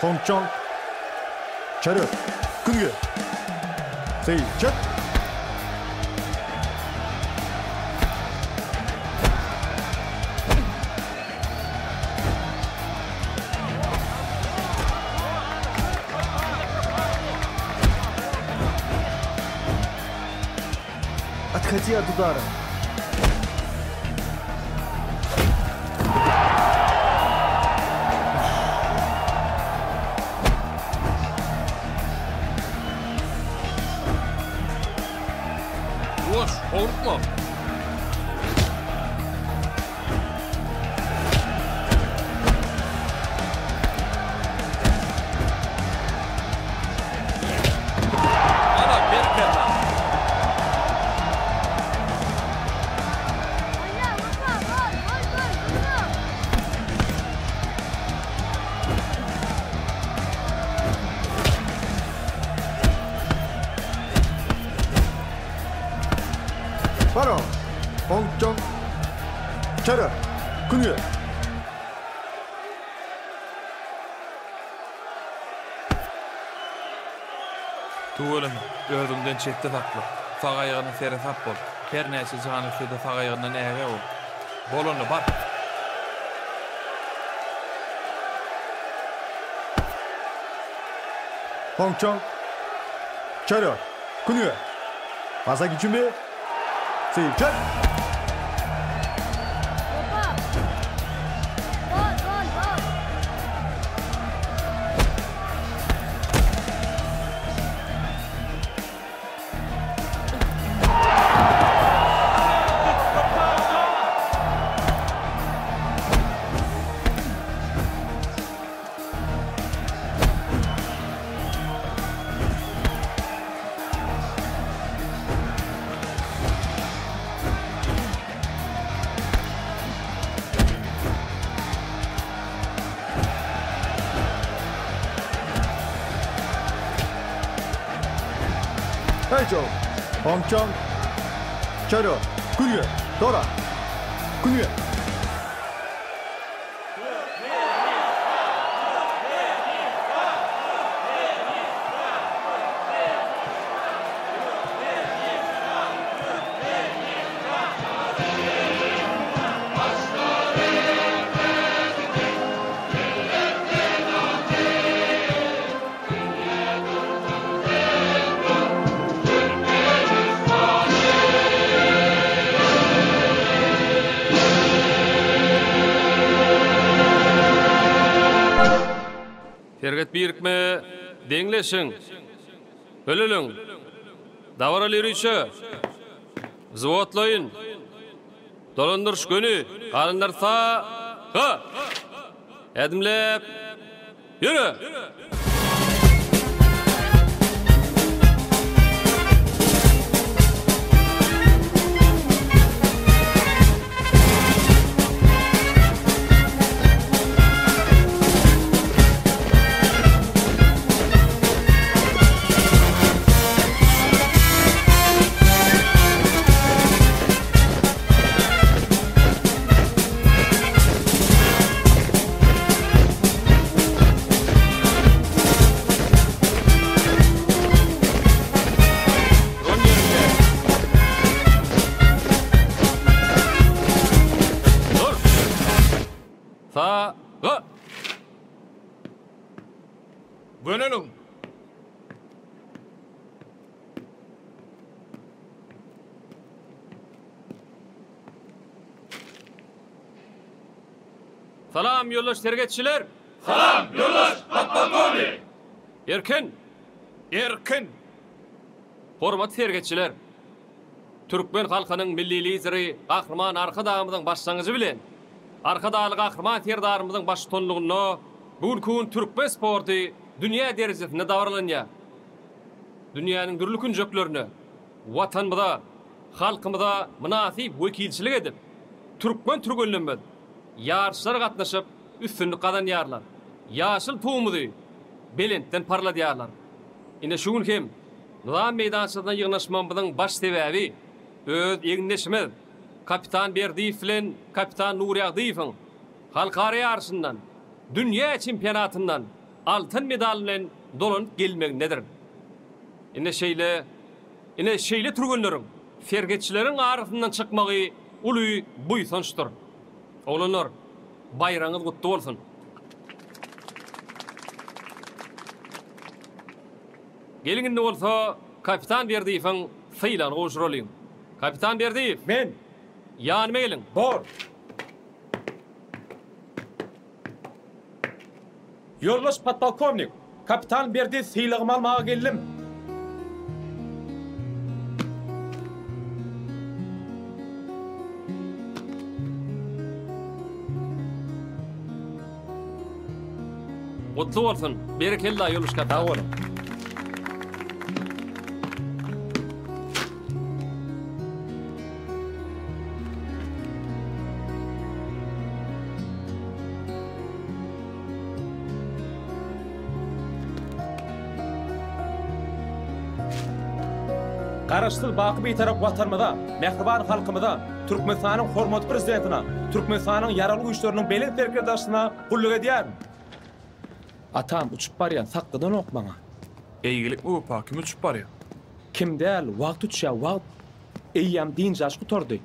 Hongçong 차렷 군계 시작 Отходи от удара. Ýuwaş, howlukma. Ana, berekella. 바로 홍정 차렷 군계 Tüweleme, özüňden çetde sakla. Sag aýagyna seresap bol. Her näçe jan ötse-de sag aýagyndan ägä bol. Bol onda, bar! 홍청 차렷 군계 마사기 준비 시작 해줘 홍청 차렷 군계 돌아 군계 Serget birikme, deňleşiň. Öleliň. Dabaraly ýörişe. Wzwodlaýyn. Dolandyryş göni, galanlar sa ga! Ädimläp, ýöre! Dur! Sa ga! Göneliň! Salam, ýoldaş sergetçiler! Salam, ýoldaş podpolkownik! Erkin! Erkin! Hormatly sergetçiler! Türkmen halkynyň Milli Lideri Gahryman Arkadagymyzyň başlangyjy bilen, Arkadagly Gahryman Serdarymyzyň baştutanlygynda bu günki gün türkmen sporty dünýä derejesinde dabaralanýar. Dünýäniň dürli künjeklerinde Watanymyza, halkymyza mynasyp wekilçilik edip, türkmen türgenlerimiz ýaryşlara gatnaşyp, üstünlik gazanýarlar, ýaşyl Tugumyzy belentden parladýarlar. Ine, şu gün hem Nyzam meýdançasyna ýygnaşmagymyzyň baş sebäbi öz egindeşimiz kapitan Berdiýew bilen kapitan Nurýagdyýewiň halkara ýaryşyndan, dünýä çempionatyndan altyn medal bilen dolanyp gelmegindedir. Ine şeýle, ine şeýle türgenleriň serhetçileriň arasyndan çykmagy uly buýsançdyr. Oglanlar, baýragyňyz gutly bolsun! Geliň indi bolsa kapitan Berdiýewiň sylagyny gowşuralyň. Kapitan Berdiýew! Men! Ýanyma geliň! Bor! Ýoldaş podpolkownik, kapitan Berdiýew sylagymy almaga geldim. Gutly bolsun! Berekella ýoldaş kapitan. Sag boluň. Garaşsyz, baky Bitarap Watanymyza, mähriban halkymyza, Türkmenistanyň hormatly Prezidentine, Türkmenistanyň Ýaragly Güýçleriniň Belent Serkerdeşine gulluk edýärin. Atam, uçup barýan, sakgydanok maňa. Eýgilikmi wepa, kim uçup barýar? Kim däl, wagt uçýar, wagt. Eýýäm dynç alyş gutardy.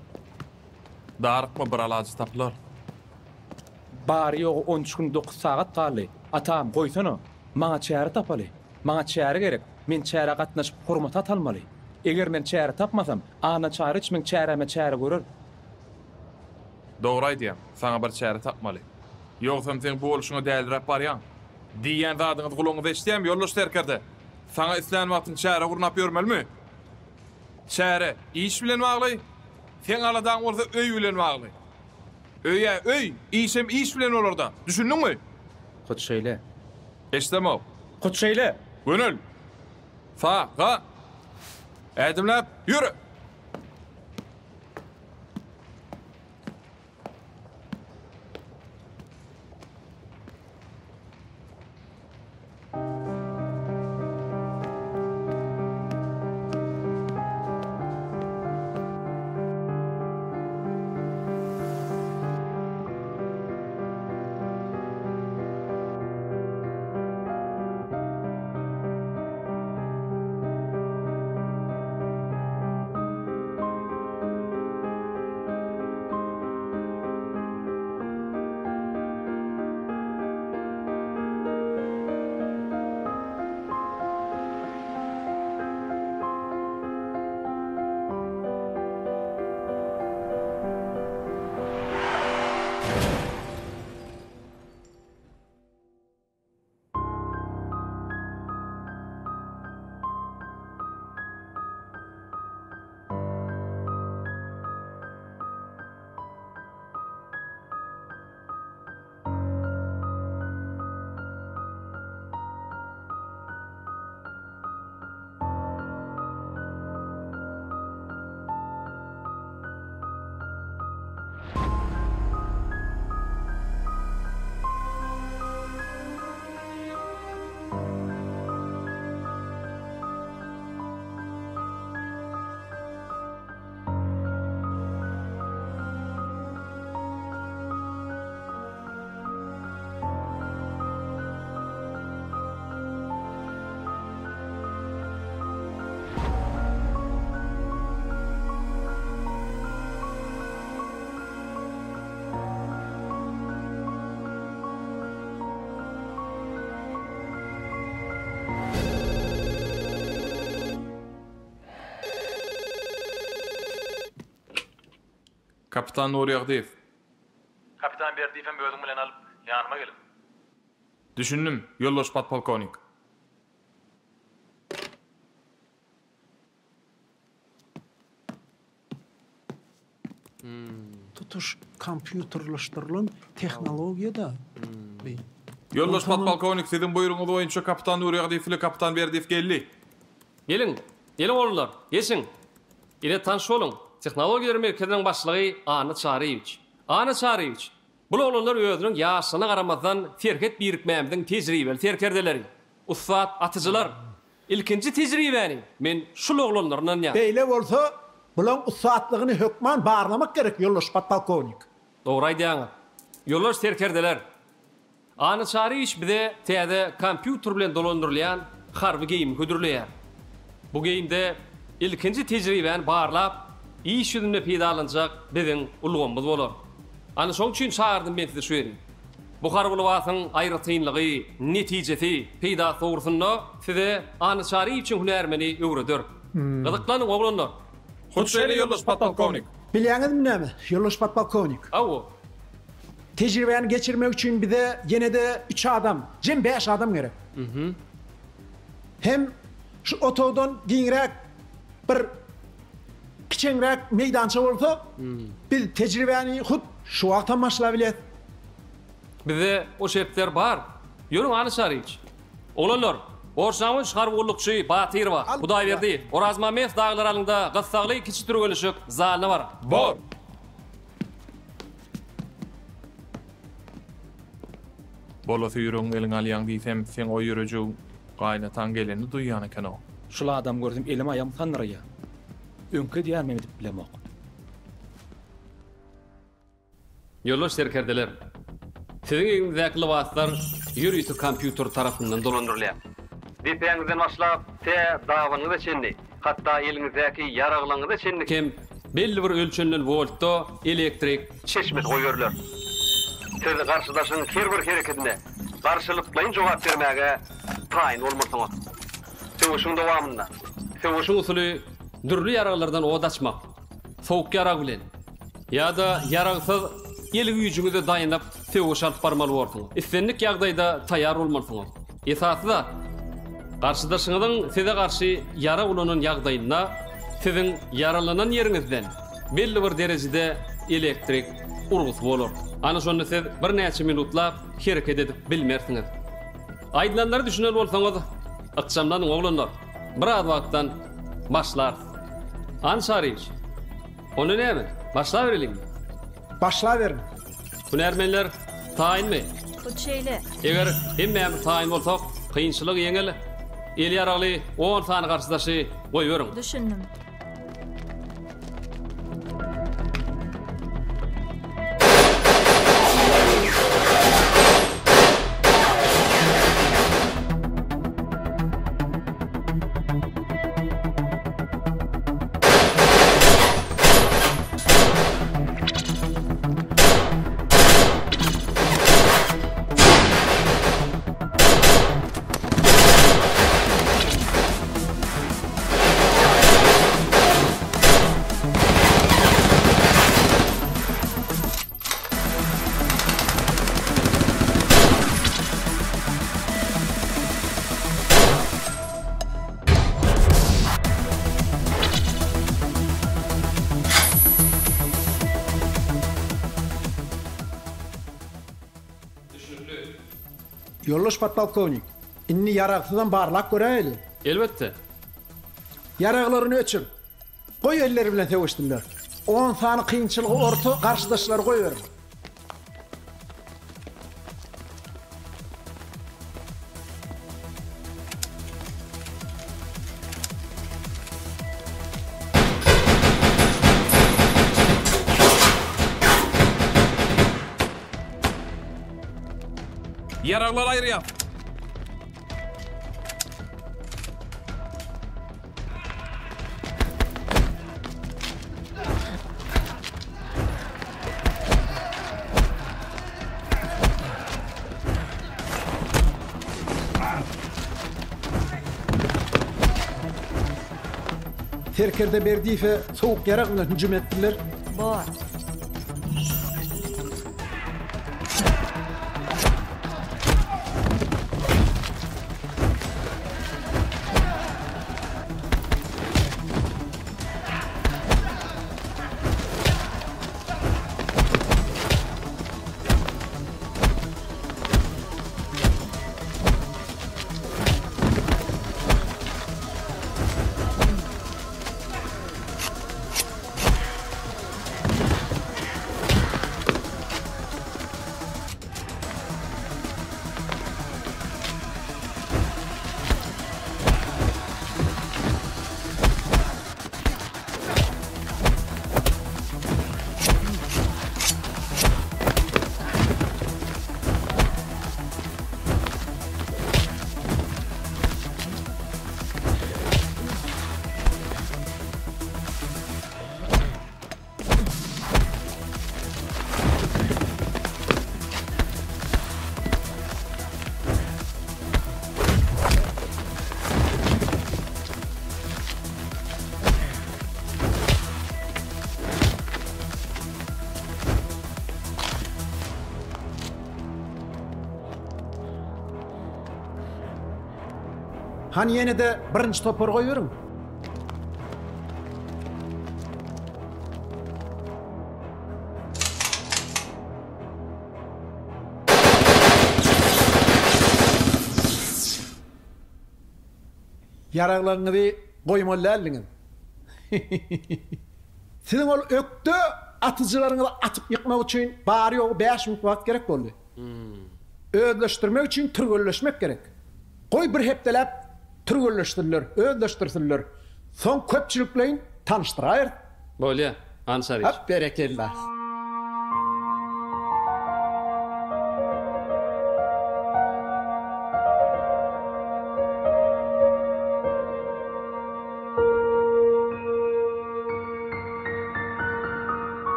Darykma, bir alajy tapylar. Bary-ýogy on üç gün dokuz sagat galdy. Atam, goýsana. Maňa çäre tapaly. Maňa çäre gerek. Men çärä gatnaşyp, hormat at almaly. Eger men çäre tapmasam, Anna Çaryç meň çäräme çäre görer. Dogry aýdýaň. Saňa bir çäre tapmaly. Ýogsam seň bu bolşuňa däliräp barýaň. Diýýän zadyňyzy gulagyňyz eşidýärmi, ýoldaş serkerde? Saňa islän wagtyň çäre gurnap ýörmelimi? Çäre iş bilen bagly, seň aladaň bolsa öý bilen bagly. Öý-ä öý, işem iş bilen bolar-da. Düşündiňmi? Hut şeýle. Eşidemok. Hut şeýle! Gönel! Sa, ga! Ädimläp, ýöre! Kapitan Nurýagdyýew. Kapitan Berdiýewem özüň bilen alyp, ýanyma geliň. Düşündim, ýoldaş podpolkownik. Tutuş kompýuterleşdirilen tehnologiýa-da bi. Ýoldaş podpolkownik, siziň buýrugyňyz boýunça kapitan Nurýagdyýew ile kapitan Berdiýew geldi. Geliň, geliň oglanlar, geçiň. Ile tanyş boluň, Tehnologiýalar merkeziniň başlygy Anna Çaryýewiç. Anna Çaryýewiç, bul oglanlar özüniň ýaşlygyna garamazdan serhet birikmämiziň tejribeli serkerdeleri, ussat atyjylar. Ilkinji tejribäni men şul oglanlara ynanýan. Beýle bolsa, bulaň ussatlygyny hökman barlamak gerek, ýoldaş podpolkownik. Dogry aýdýaňyz, ýoldaş serkerdeler. Anna Çaryýewiç bize täze kompýuter bilen dolandyrylýan harby geýimi hödürleýär. Bu geýimde ilkinji tejribäni barlap, iş ýüzünde peýdalanjak biziň ulgamymyz bolar. Ana şoň üçin çagyrdym men sizi şu ýere. Bu harby lybasyň aýratynlygy, netijesi, peýdasy dogrusynda size Anna Çaryýewiçiň hünärmeni öwreder. Gyzyklanyň, oglanlar! Hut şeýle, ýoldaş podpolkownik! Bilýäňizmi näme, ýoldaş podpolkownik? Hawa. Tejribäni geçirmek üçin bize ýene-de üç adam, jem bäş adam gerek. Hem şu otagdan giňräk bir kiçeňräk meýdança bolsa, biz tejribäni hut şu wagtam başlabilýäs. Bizde o şertler bar. Ýörüň Anna Çaryýewiç. Oglanlar, borçnama üç harby gullukçy Batyrowa, Hudaýberdiýew, Orazmammedow dagylar alyňda gyssagly kiçi türgenleşik zalyna baryň. Bor! Bolasy ýüregiň eliňe alýaň diýsem, seň o ýürejigiň gaýynataň gelenini duýýan eken-ow. Şul adamy görsem elim aýagym sandyraýar. Öňki edýänimem edip bilemok. Ýoldaş serkerdeler! Siziň egniňizdäki lybaslar ýörite kompýuter tarapyndan dolandyrylýar. Depäňizden başlap, tä dabanyňyza çenli, hatda eliňizdäki ýaraglaryňyza çenli hem belli bir ölçenilen woltda elektrik çeşmesi goýberiler. Siz garşydaşyň her bir herekedine garşylyklaýyn jogap bermäge taýyn bolmalysyňyz. Söweşiň dowamynda söweşiň usuly dürli ýaraglardan ot açmak, sowuk ýarag bilen ýa-da ýaragsyz el güýjüňize daýanyp söweş alyp barmaly borsuňyz. Islendik ýagdaýda taýýar bolmalysyňyz. Esasy zat, garşydaşyňyzyň size garşy ýarag ulanan ýagdaýynda siziň ýaralanan ýeriňizden belli bir derejede elektrik urgusy bolar. Ana şonda siz birnäçe minutlap hereket edip bilmersiňiz. Aýdylanlara düşünen bolsaňyz, ykjamlanyň oglanlar. Biraz wagtdan başlarys. An Çaryýewiç, onda näme, başlabereliňmi? Başlaberiň. Hünärmenler taýynmy? Hut şeýle. Eger hemmämiz taýyn bolsak, kynçylygy ýeňil, eli ýaragly on sany garşydaşy goýberiň. Düşündim. Ýoldaş podpolkownik, indi ýaragsyzam barlap göräýeli. Elbetde. Ýaraglaryny öçür. Goý elleri bilen söweşsinler. On sany kynçylygy orta garşydaşlary goýberiň. Ýaraglary aýyrýas. Serkerde Berdiýewe sowuk ýarag bilen hüjüm etdiler. Bor. Hany ýene-de birinji topary goýberiň. Ýaraglaryňyzy goýmaly däldiňiz. Siziň ol ökde atyjylaryňyzy atyp ýykmak üçin bary-ýogy bäş minut wagt gerek boldy. Özleşdirmek üçin türgenleşmek gerek. Goý bir hepdeläp türgenleşsinler, özleşdirsinler. Soň köpçülikleýin tanyşdyraýarys. Bolýa, Anşawiç. Hap, berekella.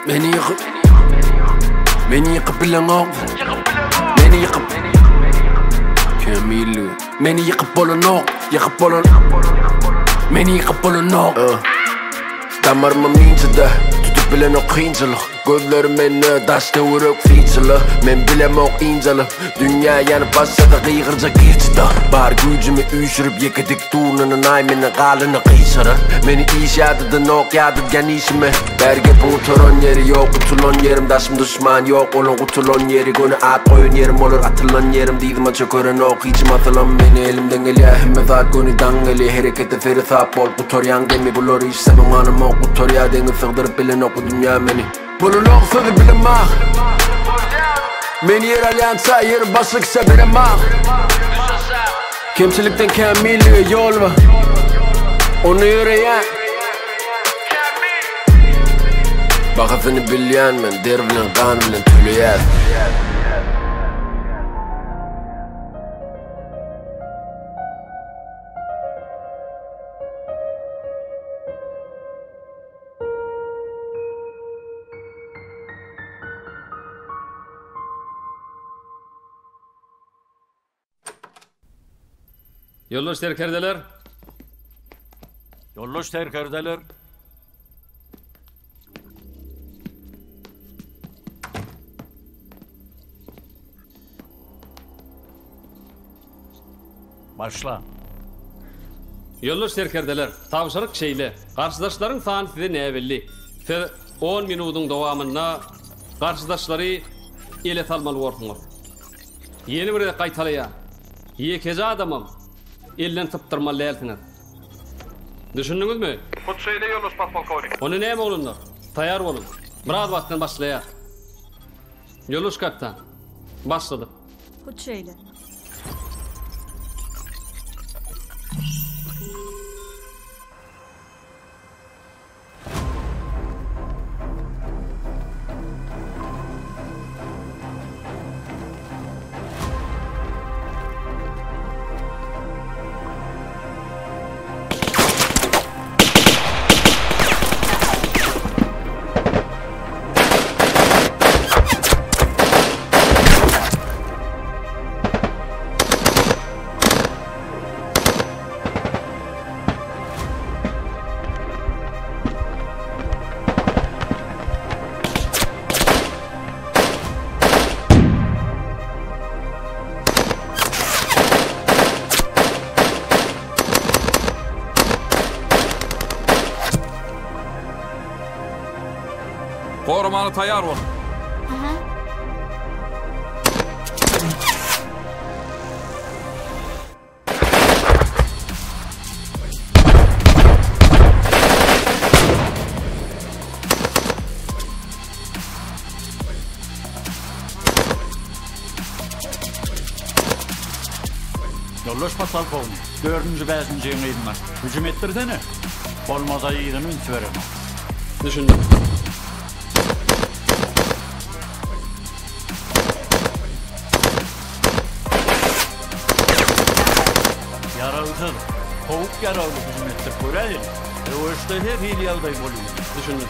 Meni ýykyp Meni ýykyp bileňok Meni ýykyp Kämillige Meni ýykyp bolanok Ýykyp bolan Meni ýykyp bolanok Damarymam inçede Tutup bilenok kynçylyk Gözlerim mende daş töwerek synçyly Men bilemok ynjalyp Dünýä ýanyp başlasa gygyrjak girçide Bar güýjümi üýşürip ýeke dik durnanyn aý menden galany gyşarar Meni iş ýadadanok ýadadýan işime Bäri gepiň gutaran ýeri ýok gutulan ýerim Daşym duşman ýok olaň gutulan ýeri Göni at goýan ýerim bolar atylan ýerim Dyzyma çökerenok hiçim asylan meni Elimden gelýär hemme zat göni daň gelýär Herekete seresap bol gutarýaň demi Bular iş sen oňanamok gutarýar deňiz Sygdyryp bilenok bu dünýä meni Bolanok sözi bilemok Men ýer alýança ýeri başga kişä beremok Kemçilikden kämillige ýol bar Onda ýöreýän Bahasyny bilýän men der bilen gan bilen töleýäs. Ýoldaş serkerdeler! Ýoldaş serkerdeler! Başla. Ýoldaş serkerdeler, tabşyryk şeýle, garşydaşlaryň sany size näbelli. Siz on minudyň dowamynda garşydaşlary ele salmaly borsuňyz. Ýene bir gezek gaýtalaýan, ýekeje adamam elden sypdyrmaly dälsiňiz. Düşündiňizmi? Hut şeýle, ýoldaş podpolkownik. Onda näme oglanlar, taýýar boluň. Biraz wagtdan başlaýas. Ýoldaş kapitan, başladyk. Hut şeýle. Goramana taýýar bol. Aha. Ýoldaş podpolkownik, dördünji, bäşinjiň yzyndan hüjüm etdirsene. Bolmasa yzyny üns berenok. Düşündim. Ýaragsyz, sowuk ýaragly hüjüm etdirip göräýeli. Söweşde her hili ýagdaý bolýar. Düşündim.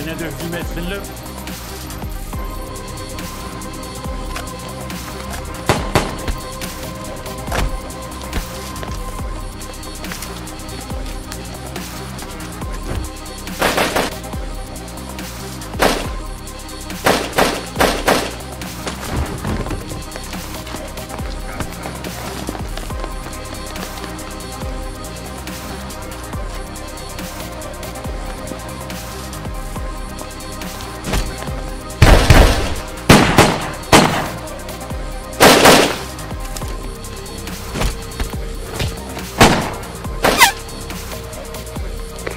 Ýene-de hüjüm etsinler.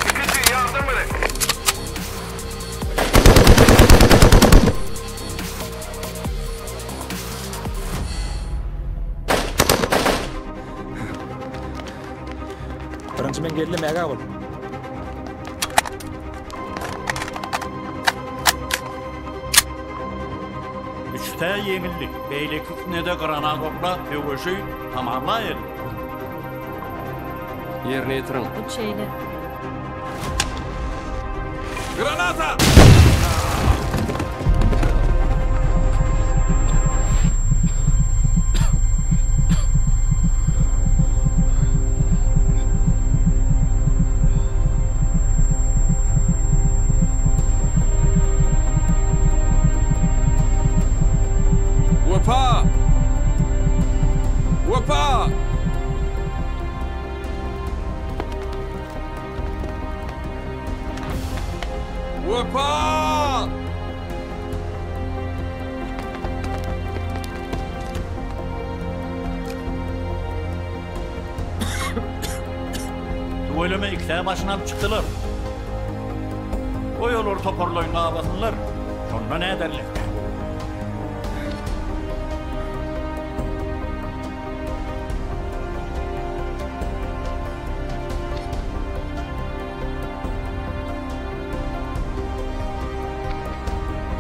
Ikinji ýardam gerek. Birinji men geldim, ägä bol. Üçtä ýeňildik, beýlekisine-de granat oklap, söweşi tamamlaýaly. Ýerine ýetiriň. Hut şeýle. Granata! Wepa! Wepa! Wepa! Tüweleme ikisä başyny alyp çykdylar. Goý olar toparlaýyn gabasynlar. Şonda näderler?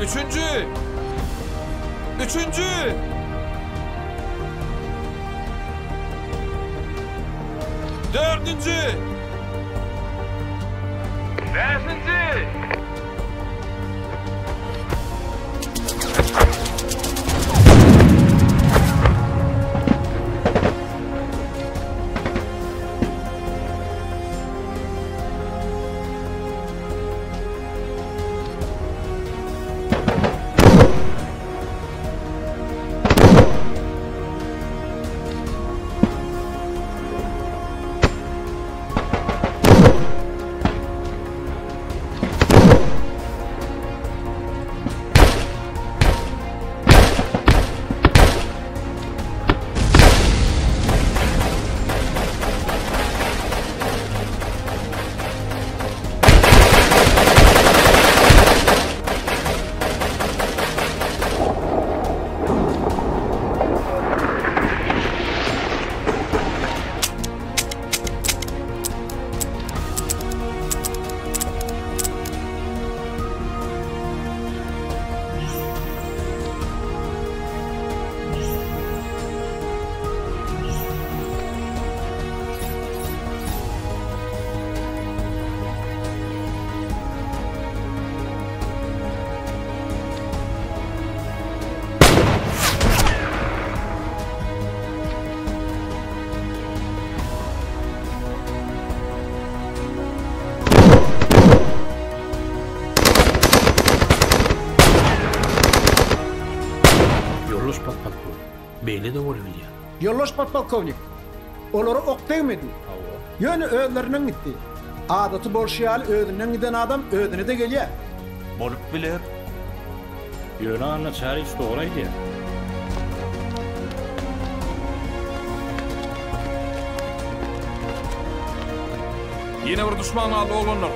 Üçünji! Üçünji! Dördünji! Bäşinji! Ýoldaş podpolkownik, beýle-de bolubilýär. Ýoldaş podpolkownik, olara ok degmedi. Hawa. Ýöne özlerinden gitdi. Adaty bolşy ýaly özünden giden adam özüne-de gelýär. Bolup biler. Ýöne Anna Çaryç dogry aýdýar. Ýene bir duşman galdy oglanlar.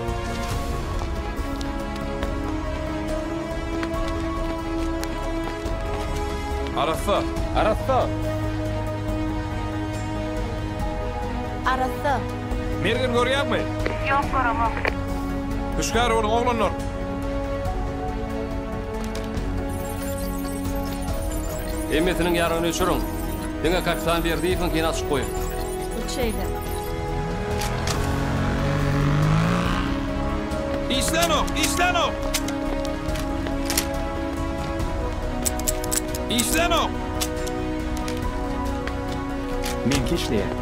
Arassa. Arassa. Arassa. Mergen görýäňmi? Ýok göremok. Hüşgär boluň oglanlar. Hemmesiniň ýaragyny öçüriň. Diňe kapitan Berdiýewiňkini açyk goýuň. Hut şeýle. Işlänok, işlänok! Işlänok. Meňki işleýär.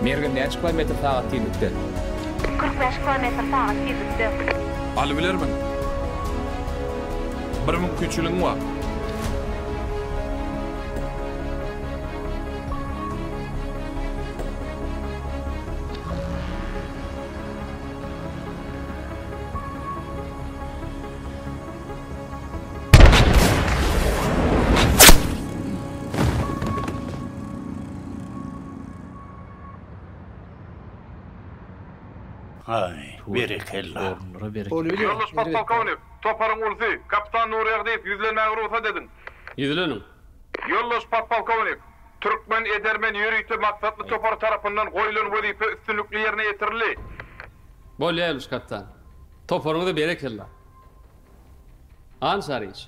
Mergen näçe kilometr sagat tizlikde? 45 kilometr sagat tizlikde. Alybilermiň? Bir mümkinçiligiň bar. Aý, berekella. Ýoldaş podpolkownik, toparyň ulusy, kapitan Nurýagdyýew ýüzlenmäge rugsat ediň. Ýüzleniň. Ýoldaş podpolkownik, Türkmen edermen ýörite maksatly topary tarapyndan goýlan wezipe üstünlikli ýerine ýetirildi. Bolýa Ýoldaş kapitan. Toparyňyza berekella. Anşaryç.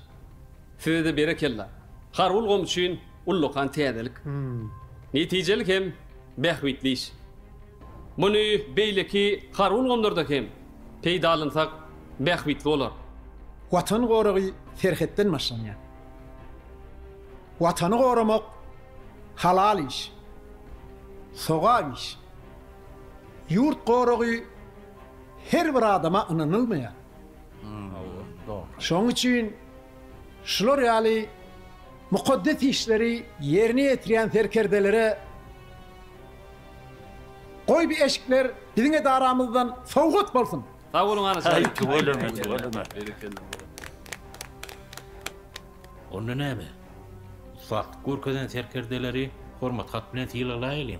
Size-de berekella. Harby ulgam üçin ullakan täzelik. Netijeli hem bähbitli iş. Muny beýleki harby ulgamlarda hem peýdalansak bähbitli bolar. Watan goragy serhetden başlanýar. Watany goramak halal iş. Sogap iş. Ýurt goragy her bir adama ynanylmaýar. Şonuň üçin şular ýaly mukaddes işleri ýerine ýetirýän serkerdelere goý bu eşikler biziň edaramyzdan sowgat bolsun! Sag boluň Anaş aga. Aý tüweleme tüweleme. Onda näme? Ussatlyk görkezen serkerdeleri hormat hat bilen sylaglaýalyň.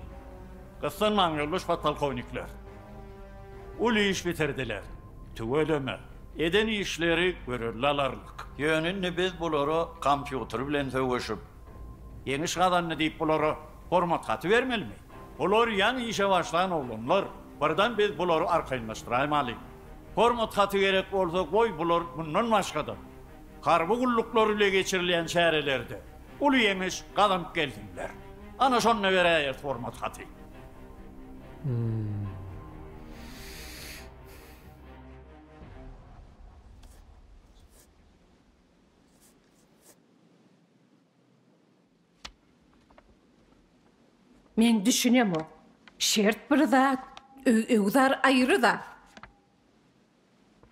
Gyssanmaň ýoldaş podpolkownikler. Uly iş bitirdiler. Tüweleme. Eden işleri görelde alarlyk. Ýöne indi biz bulara kompýuter bilen söweşip, ýeňiş gazandy diýip bulara hormat haty bermelimi? Bular ýaňy işe başlan oglanlar. Birden biz bulary arkaýynlaşdyraýmaly. Hormat haty gerek bolsa goý bular mundan başga-da harby gulluklar bile geçirilýän çärelerde uly ýeňiş gazanyp gelsinler. Ana şonda beräýeris hormat haty. Men düşünemok. Şert bir zat, öý-öwzar aýry zat.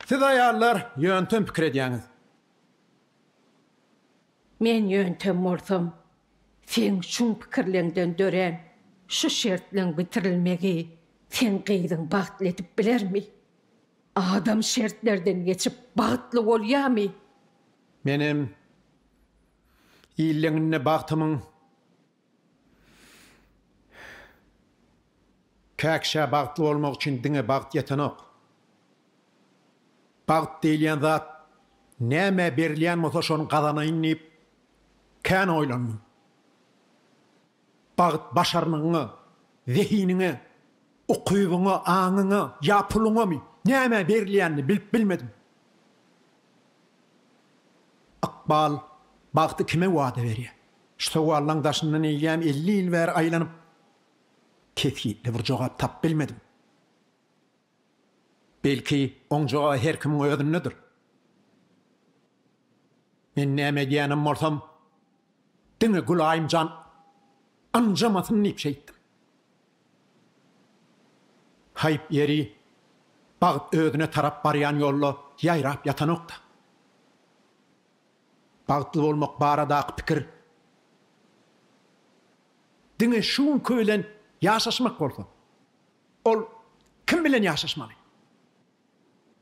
Siz aýallar ýöntem pikir edýäňiz. Men ýöntem bolsam, seň şuň pikirleňden dörän şu şertleň bitirilmegi seň gyzyň bagtly edip bilermi? Adam şertlerden geçip bagtly bolýamy? Menem illeňinde bagtymyň Käkişä bagtly bolmak üçin diňe bagt ýetenok. Bagt diýilýän zat nämä berilýän bolsa şony gazanaýyn diýip kän oýlandym. Bagt başarnygyňa, zehiniňe, ukybyňa, aňyňa ýa puluňamy nämä berilýänini bilip bilmedim. Ykbal bagty kime wada berýär? Şu sowallaň daşyndan eýýäm 50 ýyl bäri aýlanyp, kesgitli bir jogap tapyp bilmedim. Belki, oň jogaby her kimiň özündedir. Men näme edýänem bolsam, diňe Gülaýym jan ynjamasyn diýip şeýtdim. Haýp ýeri, bagt özüne tarap barýan ýolda ýaýrap ýatanok-da. Bagtly bolmak baradaky pikir diňe şu günki bilen ýaşaşmak bolsa, ol kim bilen ýaşaşmaly?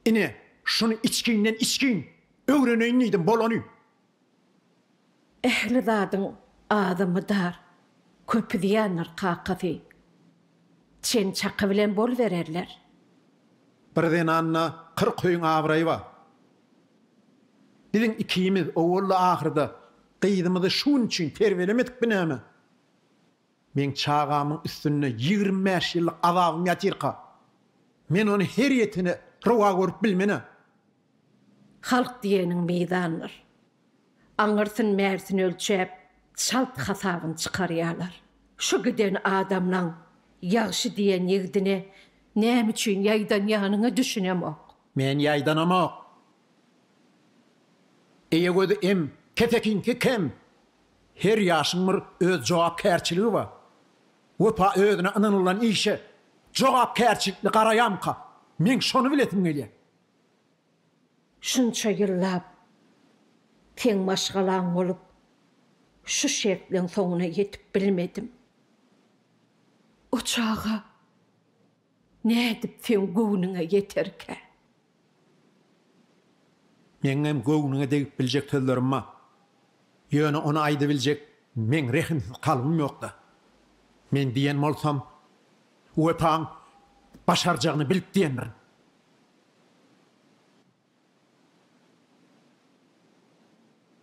Ine, şuny içginden içgin öwreneýin diýdim, bolany. Ähli zadyň azy mydar, köpi zyýandyr kakasy. Çen-çaky bilen bolubererler. Bir zenanda 40 öýüň abraýy bar. Biziň ikimiz owalda-ahyrda gyzymyzy şu gün üçin terbiýelemedikmi näme? Meň çagamyň üstünde 25 ýyllyk azabym ýatyrka, men ony her ýetene rowa görüp bilmen-ä. Halk diýeniň mizandyr. Aňyrsyn-bärsini ölçäp, çalt hasabyny çykarýarlar. Şu giden adamlaň ýagşy diýen ýigdine näme üçin ýaýdanýanyňa düşünemok. Men ýaýdanamok. Eýe gözi em, kesekiňki kem. Her ýaşyň bir öz jogapkärçiligi bar. Wepa özüne ynanylan işe jogapkärçilikli garaýamyka? Meň şony bilesim gelýär. Şunça ýyllap seň maşgalaň bolup, şu şertleň soňuna ýetip bilmedim. O çaga nädip seň göwnüňe ýeterkä? Meňem göwnüňe degip biljek sözlerim bar. Ýöne ony aýdybiljek meň rehimsiz kalbym ýok-da. Men diýen bolsam, Wepaň başarjagyny bilip diýendirin.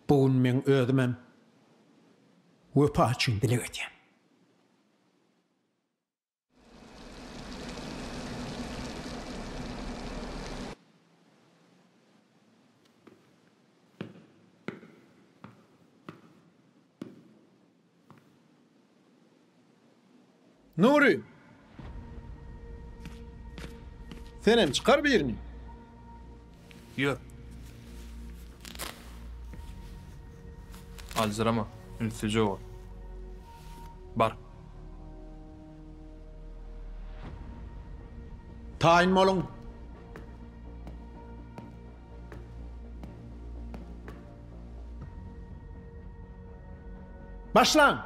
Bu gün meň özümem Wepa üçin dileg edýän. Nury! Senem çykar birini. Ýör. Aljyrama, ünsüje bol. Bar. Taýyn boluň. Başlaň!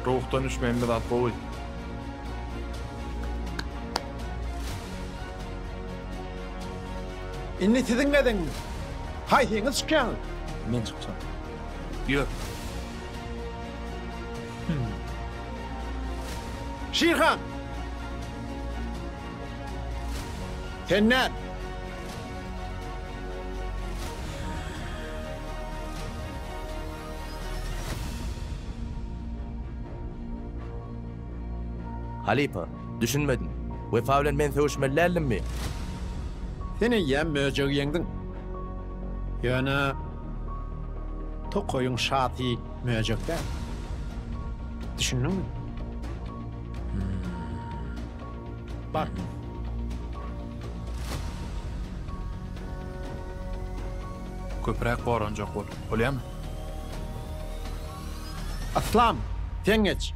Ruhdan düşmeýin bir zat gowy. Indi siziň gezegiňiz. Haýsyňyz çykýaňyz? Men çykjak. Ýör. Şirhan! Sen näl? Halypa, düşünmedim. Wepa bilen men söweşmeli däldimmi? Sen eýýäm möjegi ýeňdiň. Ýöne tokaýyň şasy möjek däl. Düşündiňmi? Bar. Köpräk goranjak bol. Bolýamy? Yslam, sen geç.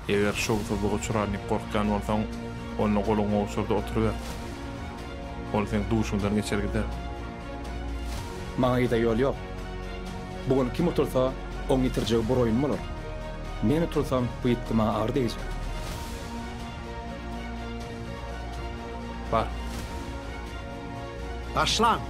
Eger şowsuzlyga uçrar diýip gorkýan bolsaň, onda goluňy gowşur-da oturyber. Ol seň duşuňdan geçer gider. Maňa yza ýol ýok. Bu gün kim utulsa, oň ýitirjegi bir oýun bolar. Men utulsam, bu ýitgi maňa agyr degjek. Bar. Başlaň!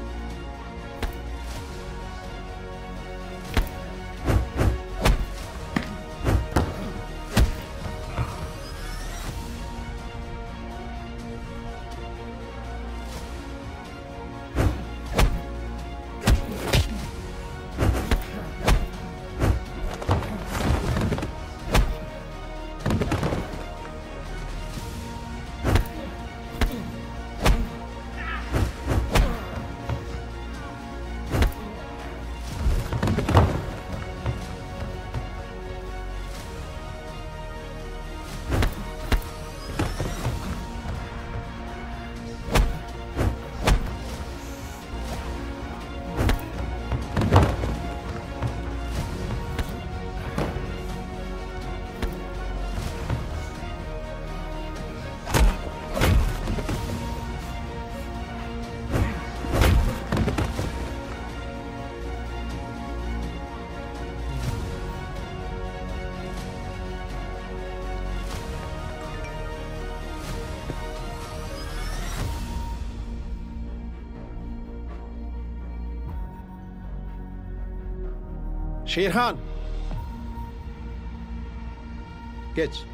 Şirhan! Geç.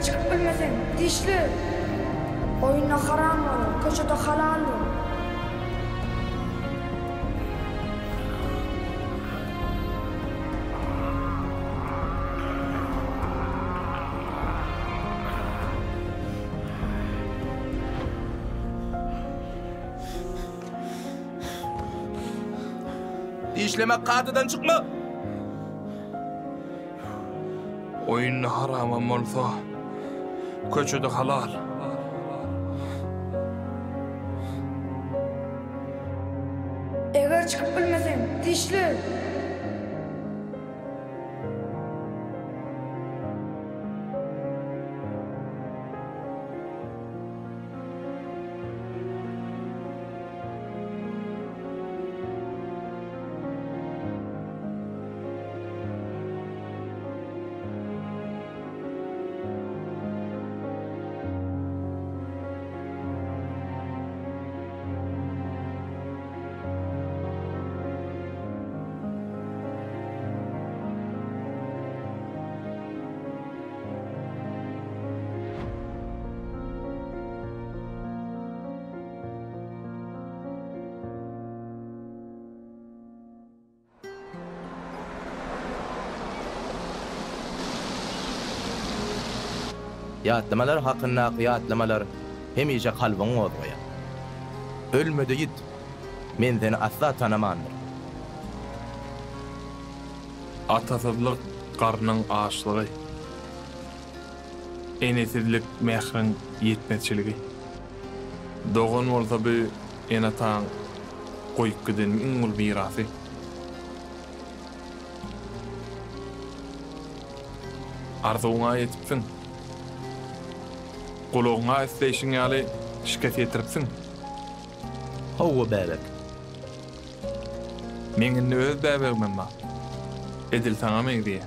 çykyp bilmeseň, dişle! Oýunda haram bolar, köçede halal bol. Dişlemek kadadan çykmak. Oýunda haramam bolsa, köçede halal. Eger çykyp bilmeseň, dişle! Ýatlamalar hakyndaky ýatlamalar hemişe kalbyňy gozgaýar. Ölme-de ýit, men seni asla tanamandyryn. Atasyzlyk garnyň açlygy. Enesizlik mähriň ýetmezçiligi. Dogan bolsa bu ene-ataň goýup giden iň uly mirasy. Arzuwyňa ýetipsiň. Gulagyňa isleýşiň ýaly şikes ýetiripsiň. Hawa, bäbek. Meň indi öz bäbegimem bar. Edil saňa meňzeýär.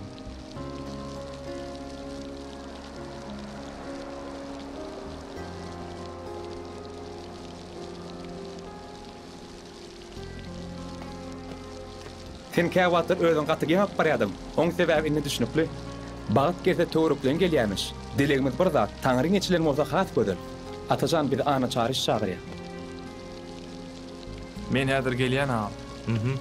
Sen käwagtlar özüňi gaty geň alyp barýadyň. Oň sebäbi indi düşnükli. Bagt gelse töwerekleýin gelýämiş. Dilegimiz bir zat, Taňryň eçilen bolsa has gözel. Atajan bizi Anna Çaryş çagyrýar. Men häzir gelýän agam. Mhm.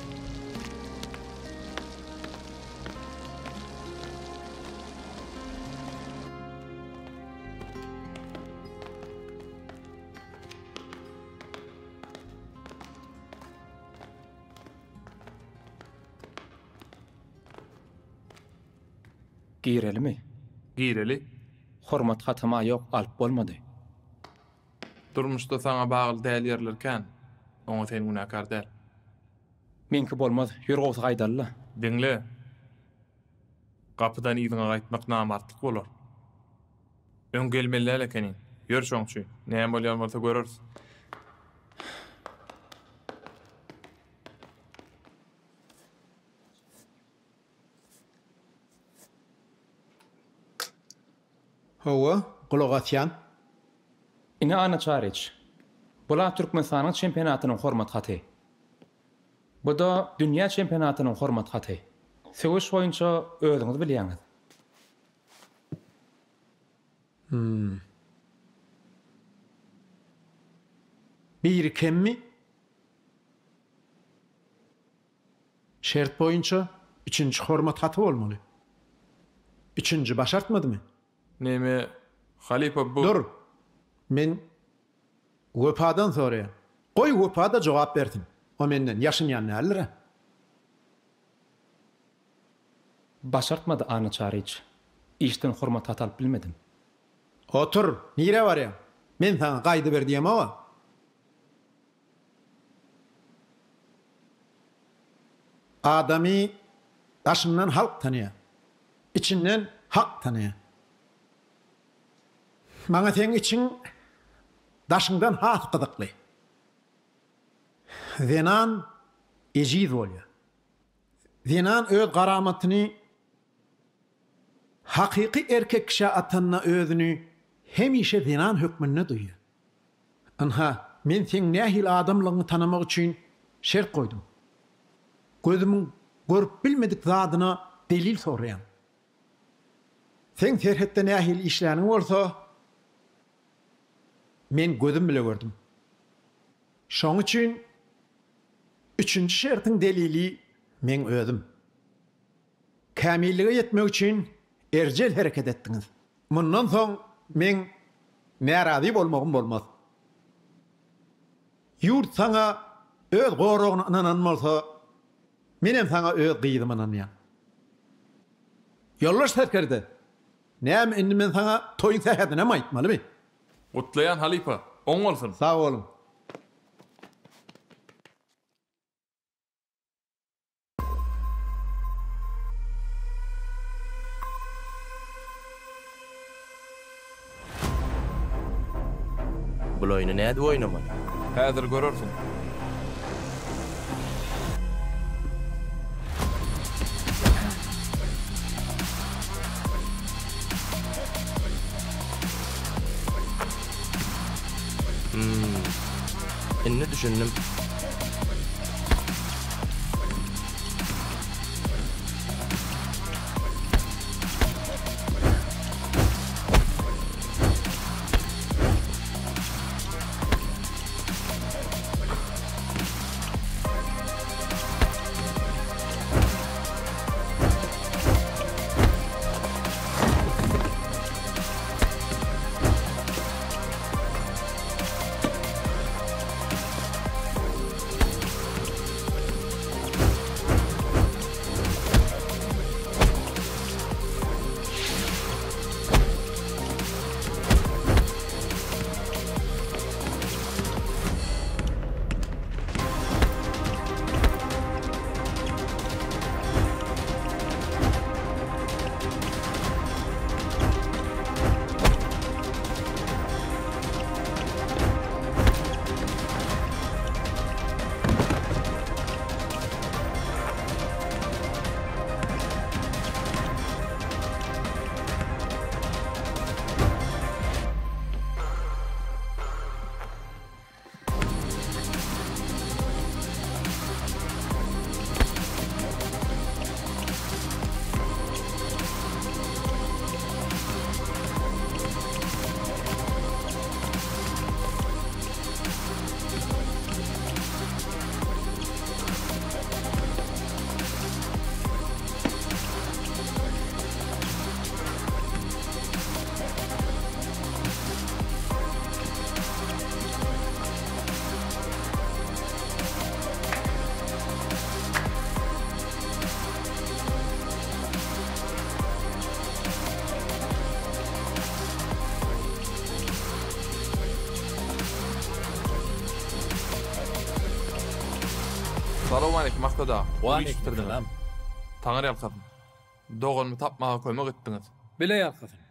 Girelimi? Gireli. Hormat hatym-a ýok, alyp bolmady. Durmuşda saňa bagly däl ýerler kän. Oňa sen günäkär däl. Meňki bolmaz, ýör gowsy gaýdaly-la. Diňle. Gapydan yzyňa gaýtmak namartlyk bolar. Öň gelmeli däl ekeniň. Ýör şoň üçin. Näme bolýan bolsa göreris. Hawa, gulak asýan. Ine Anna Çaryç. Bula Türkmenistanyň çempionatynyň hormat haty. Bu-da dünýä çempionatynyň hormat haty. Söweş boýunça özüňiz bilýäňiz. Hum. Biri kemmi? Şert boýunça üçünji hormat haty bolmaly. Üçünji başartmadymy? Neme, halypa bu. Dur! Men Wepadan soraýan. Goý Wepa-da jogap bersin. O menden ýaşynýan däldir-ä. Başartmady Anna Çaryç. Işden hormat haty alyp bilmedim. Otur! Nirä barýaň? Men saňa gaýdyber diýemog-a. Adamy daşyndan halk tanaýar. Içinden Hak tanaýar. Maňa seň içiň daşyňdan has gyzykly. Zenan ejiz bolýar. Zenan öz garamatyny hakyky erkek kişä atanda özüni hemişe zenan hökmünde duýýar. Ynha, men seň nähili adamlygyňy tanamak üçin şert goýdum. Gözümiň görüp bilmedik zadyna delil soraýan. Seň serhetde nähili işläniň bolsa, men gözüm bile gördüm. Şoň üçin üçünji şertiň delili meň özüm. Kämillige ýetmek üçin erjel hereket etdiňiz. Mundan soň meň närazy bolmagym bolmaz. Ýurt saňa öz goragyny ynanan bolsa, menem saňa öz gyzymy ynanýan. Ýoldaş serkerde, näme indi men saňa toýuň sähedinem aýtmalymy? Gutlaýan halypa, oň bolsun! Sag boluň. Bul oýny nädip oýnamaly? Häzir görersiň. Hmm. Indi düşündim. Salowmaleýkim Maksat aga. Waleýkim salam. Taňry ýalkasyn. Doganymy tapmaga kömek etdiňiz. Bile ýalkasyn.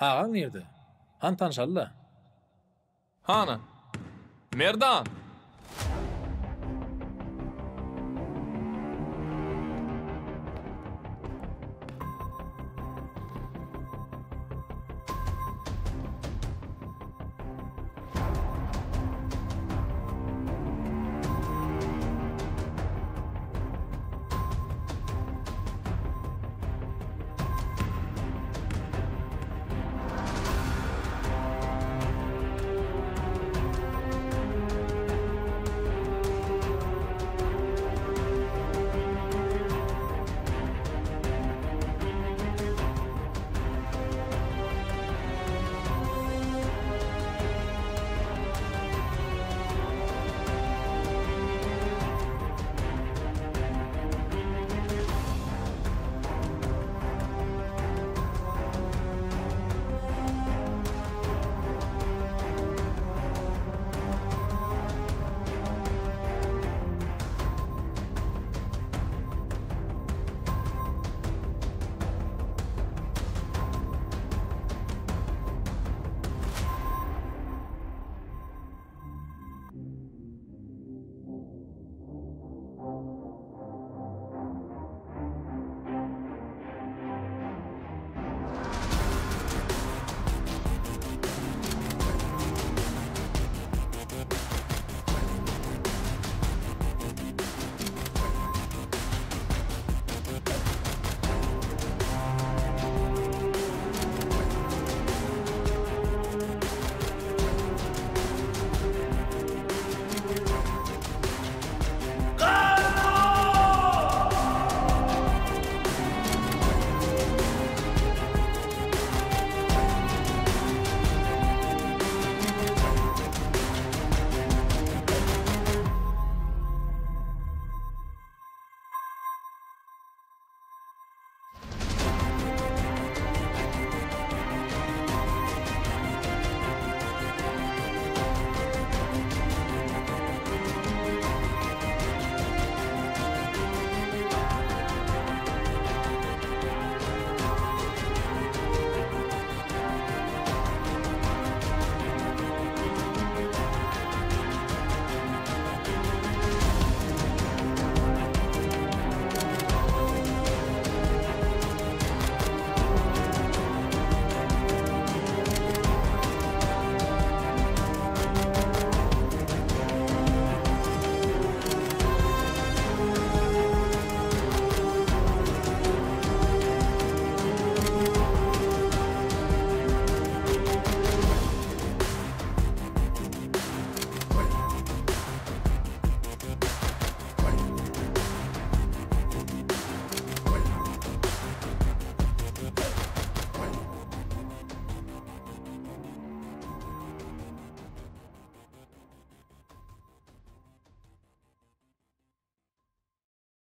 Agaň nirde? Hany tanşaly-la. Hany? Merdan!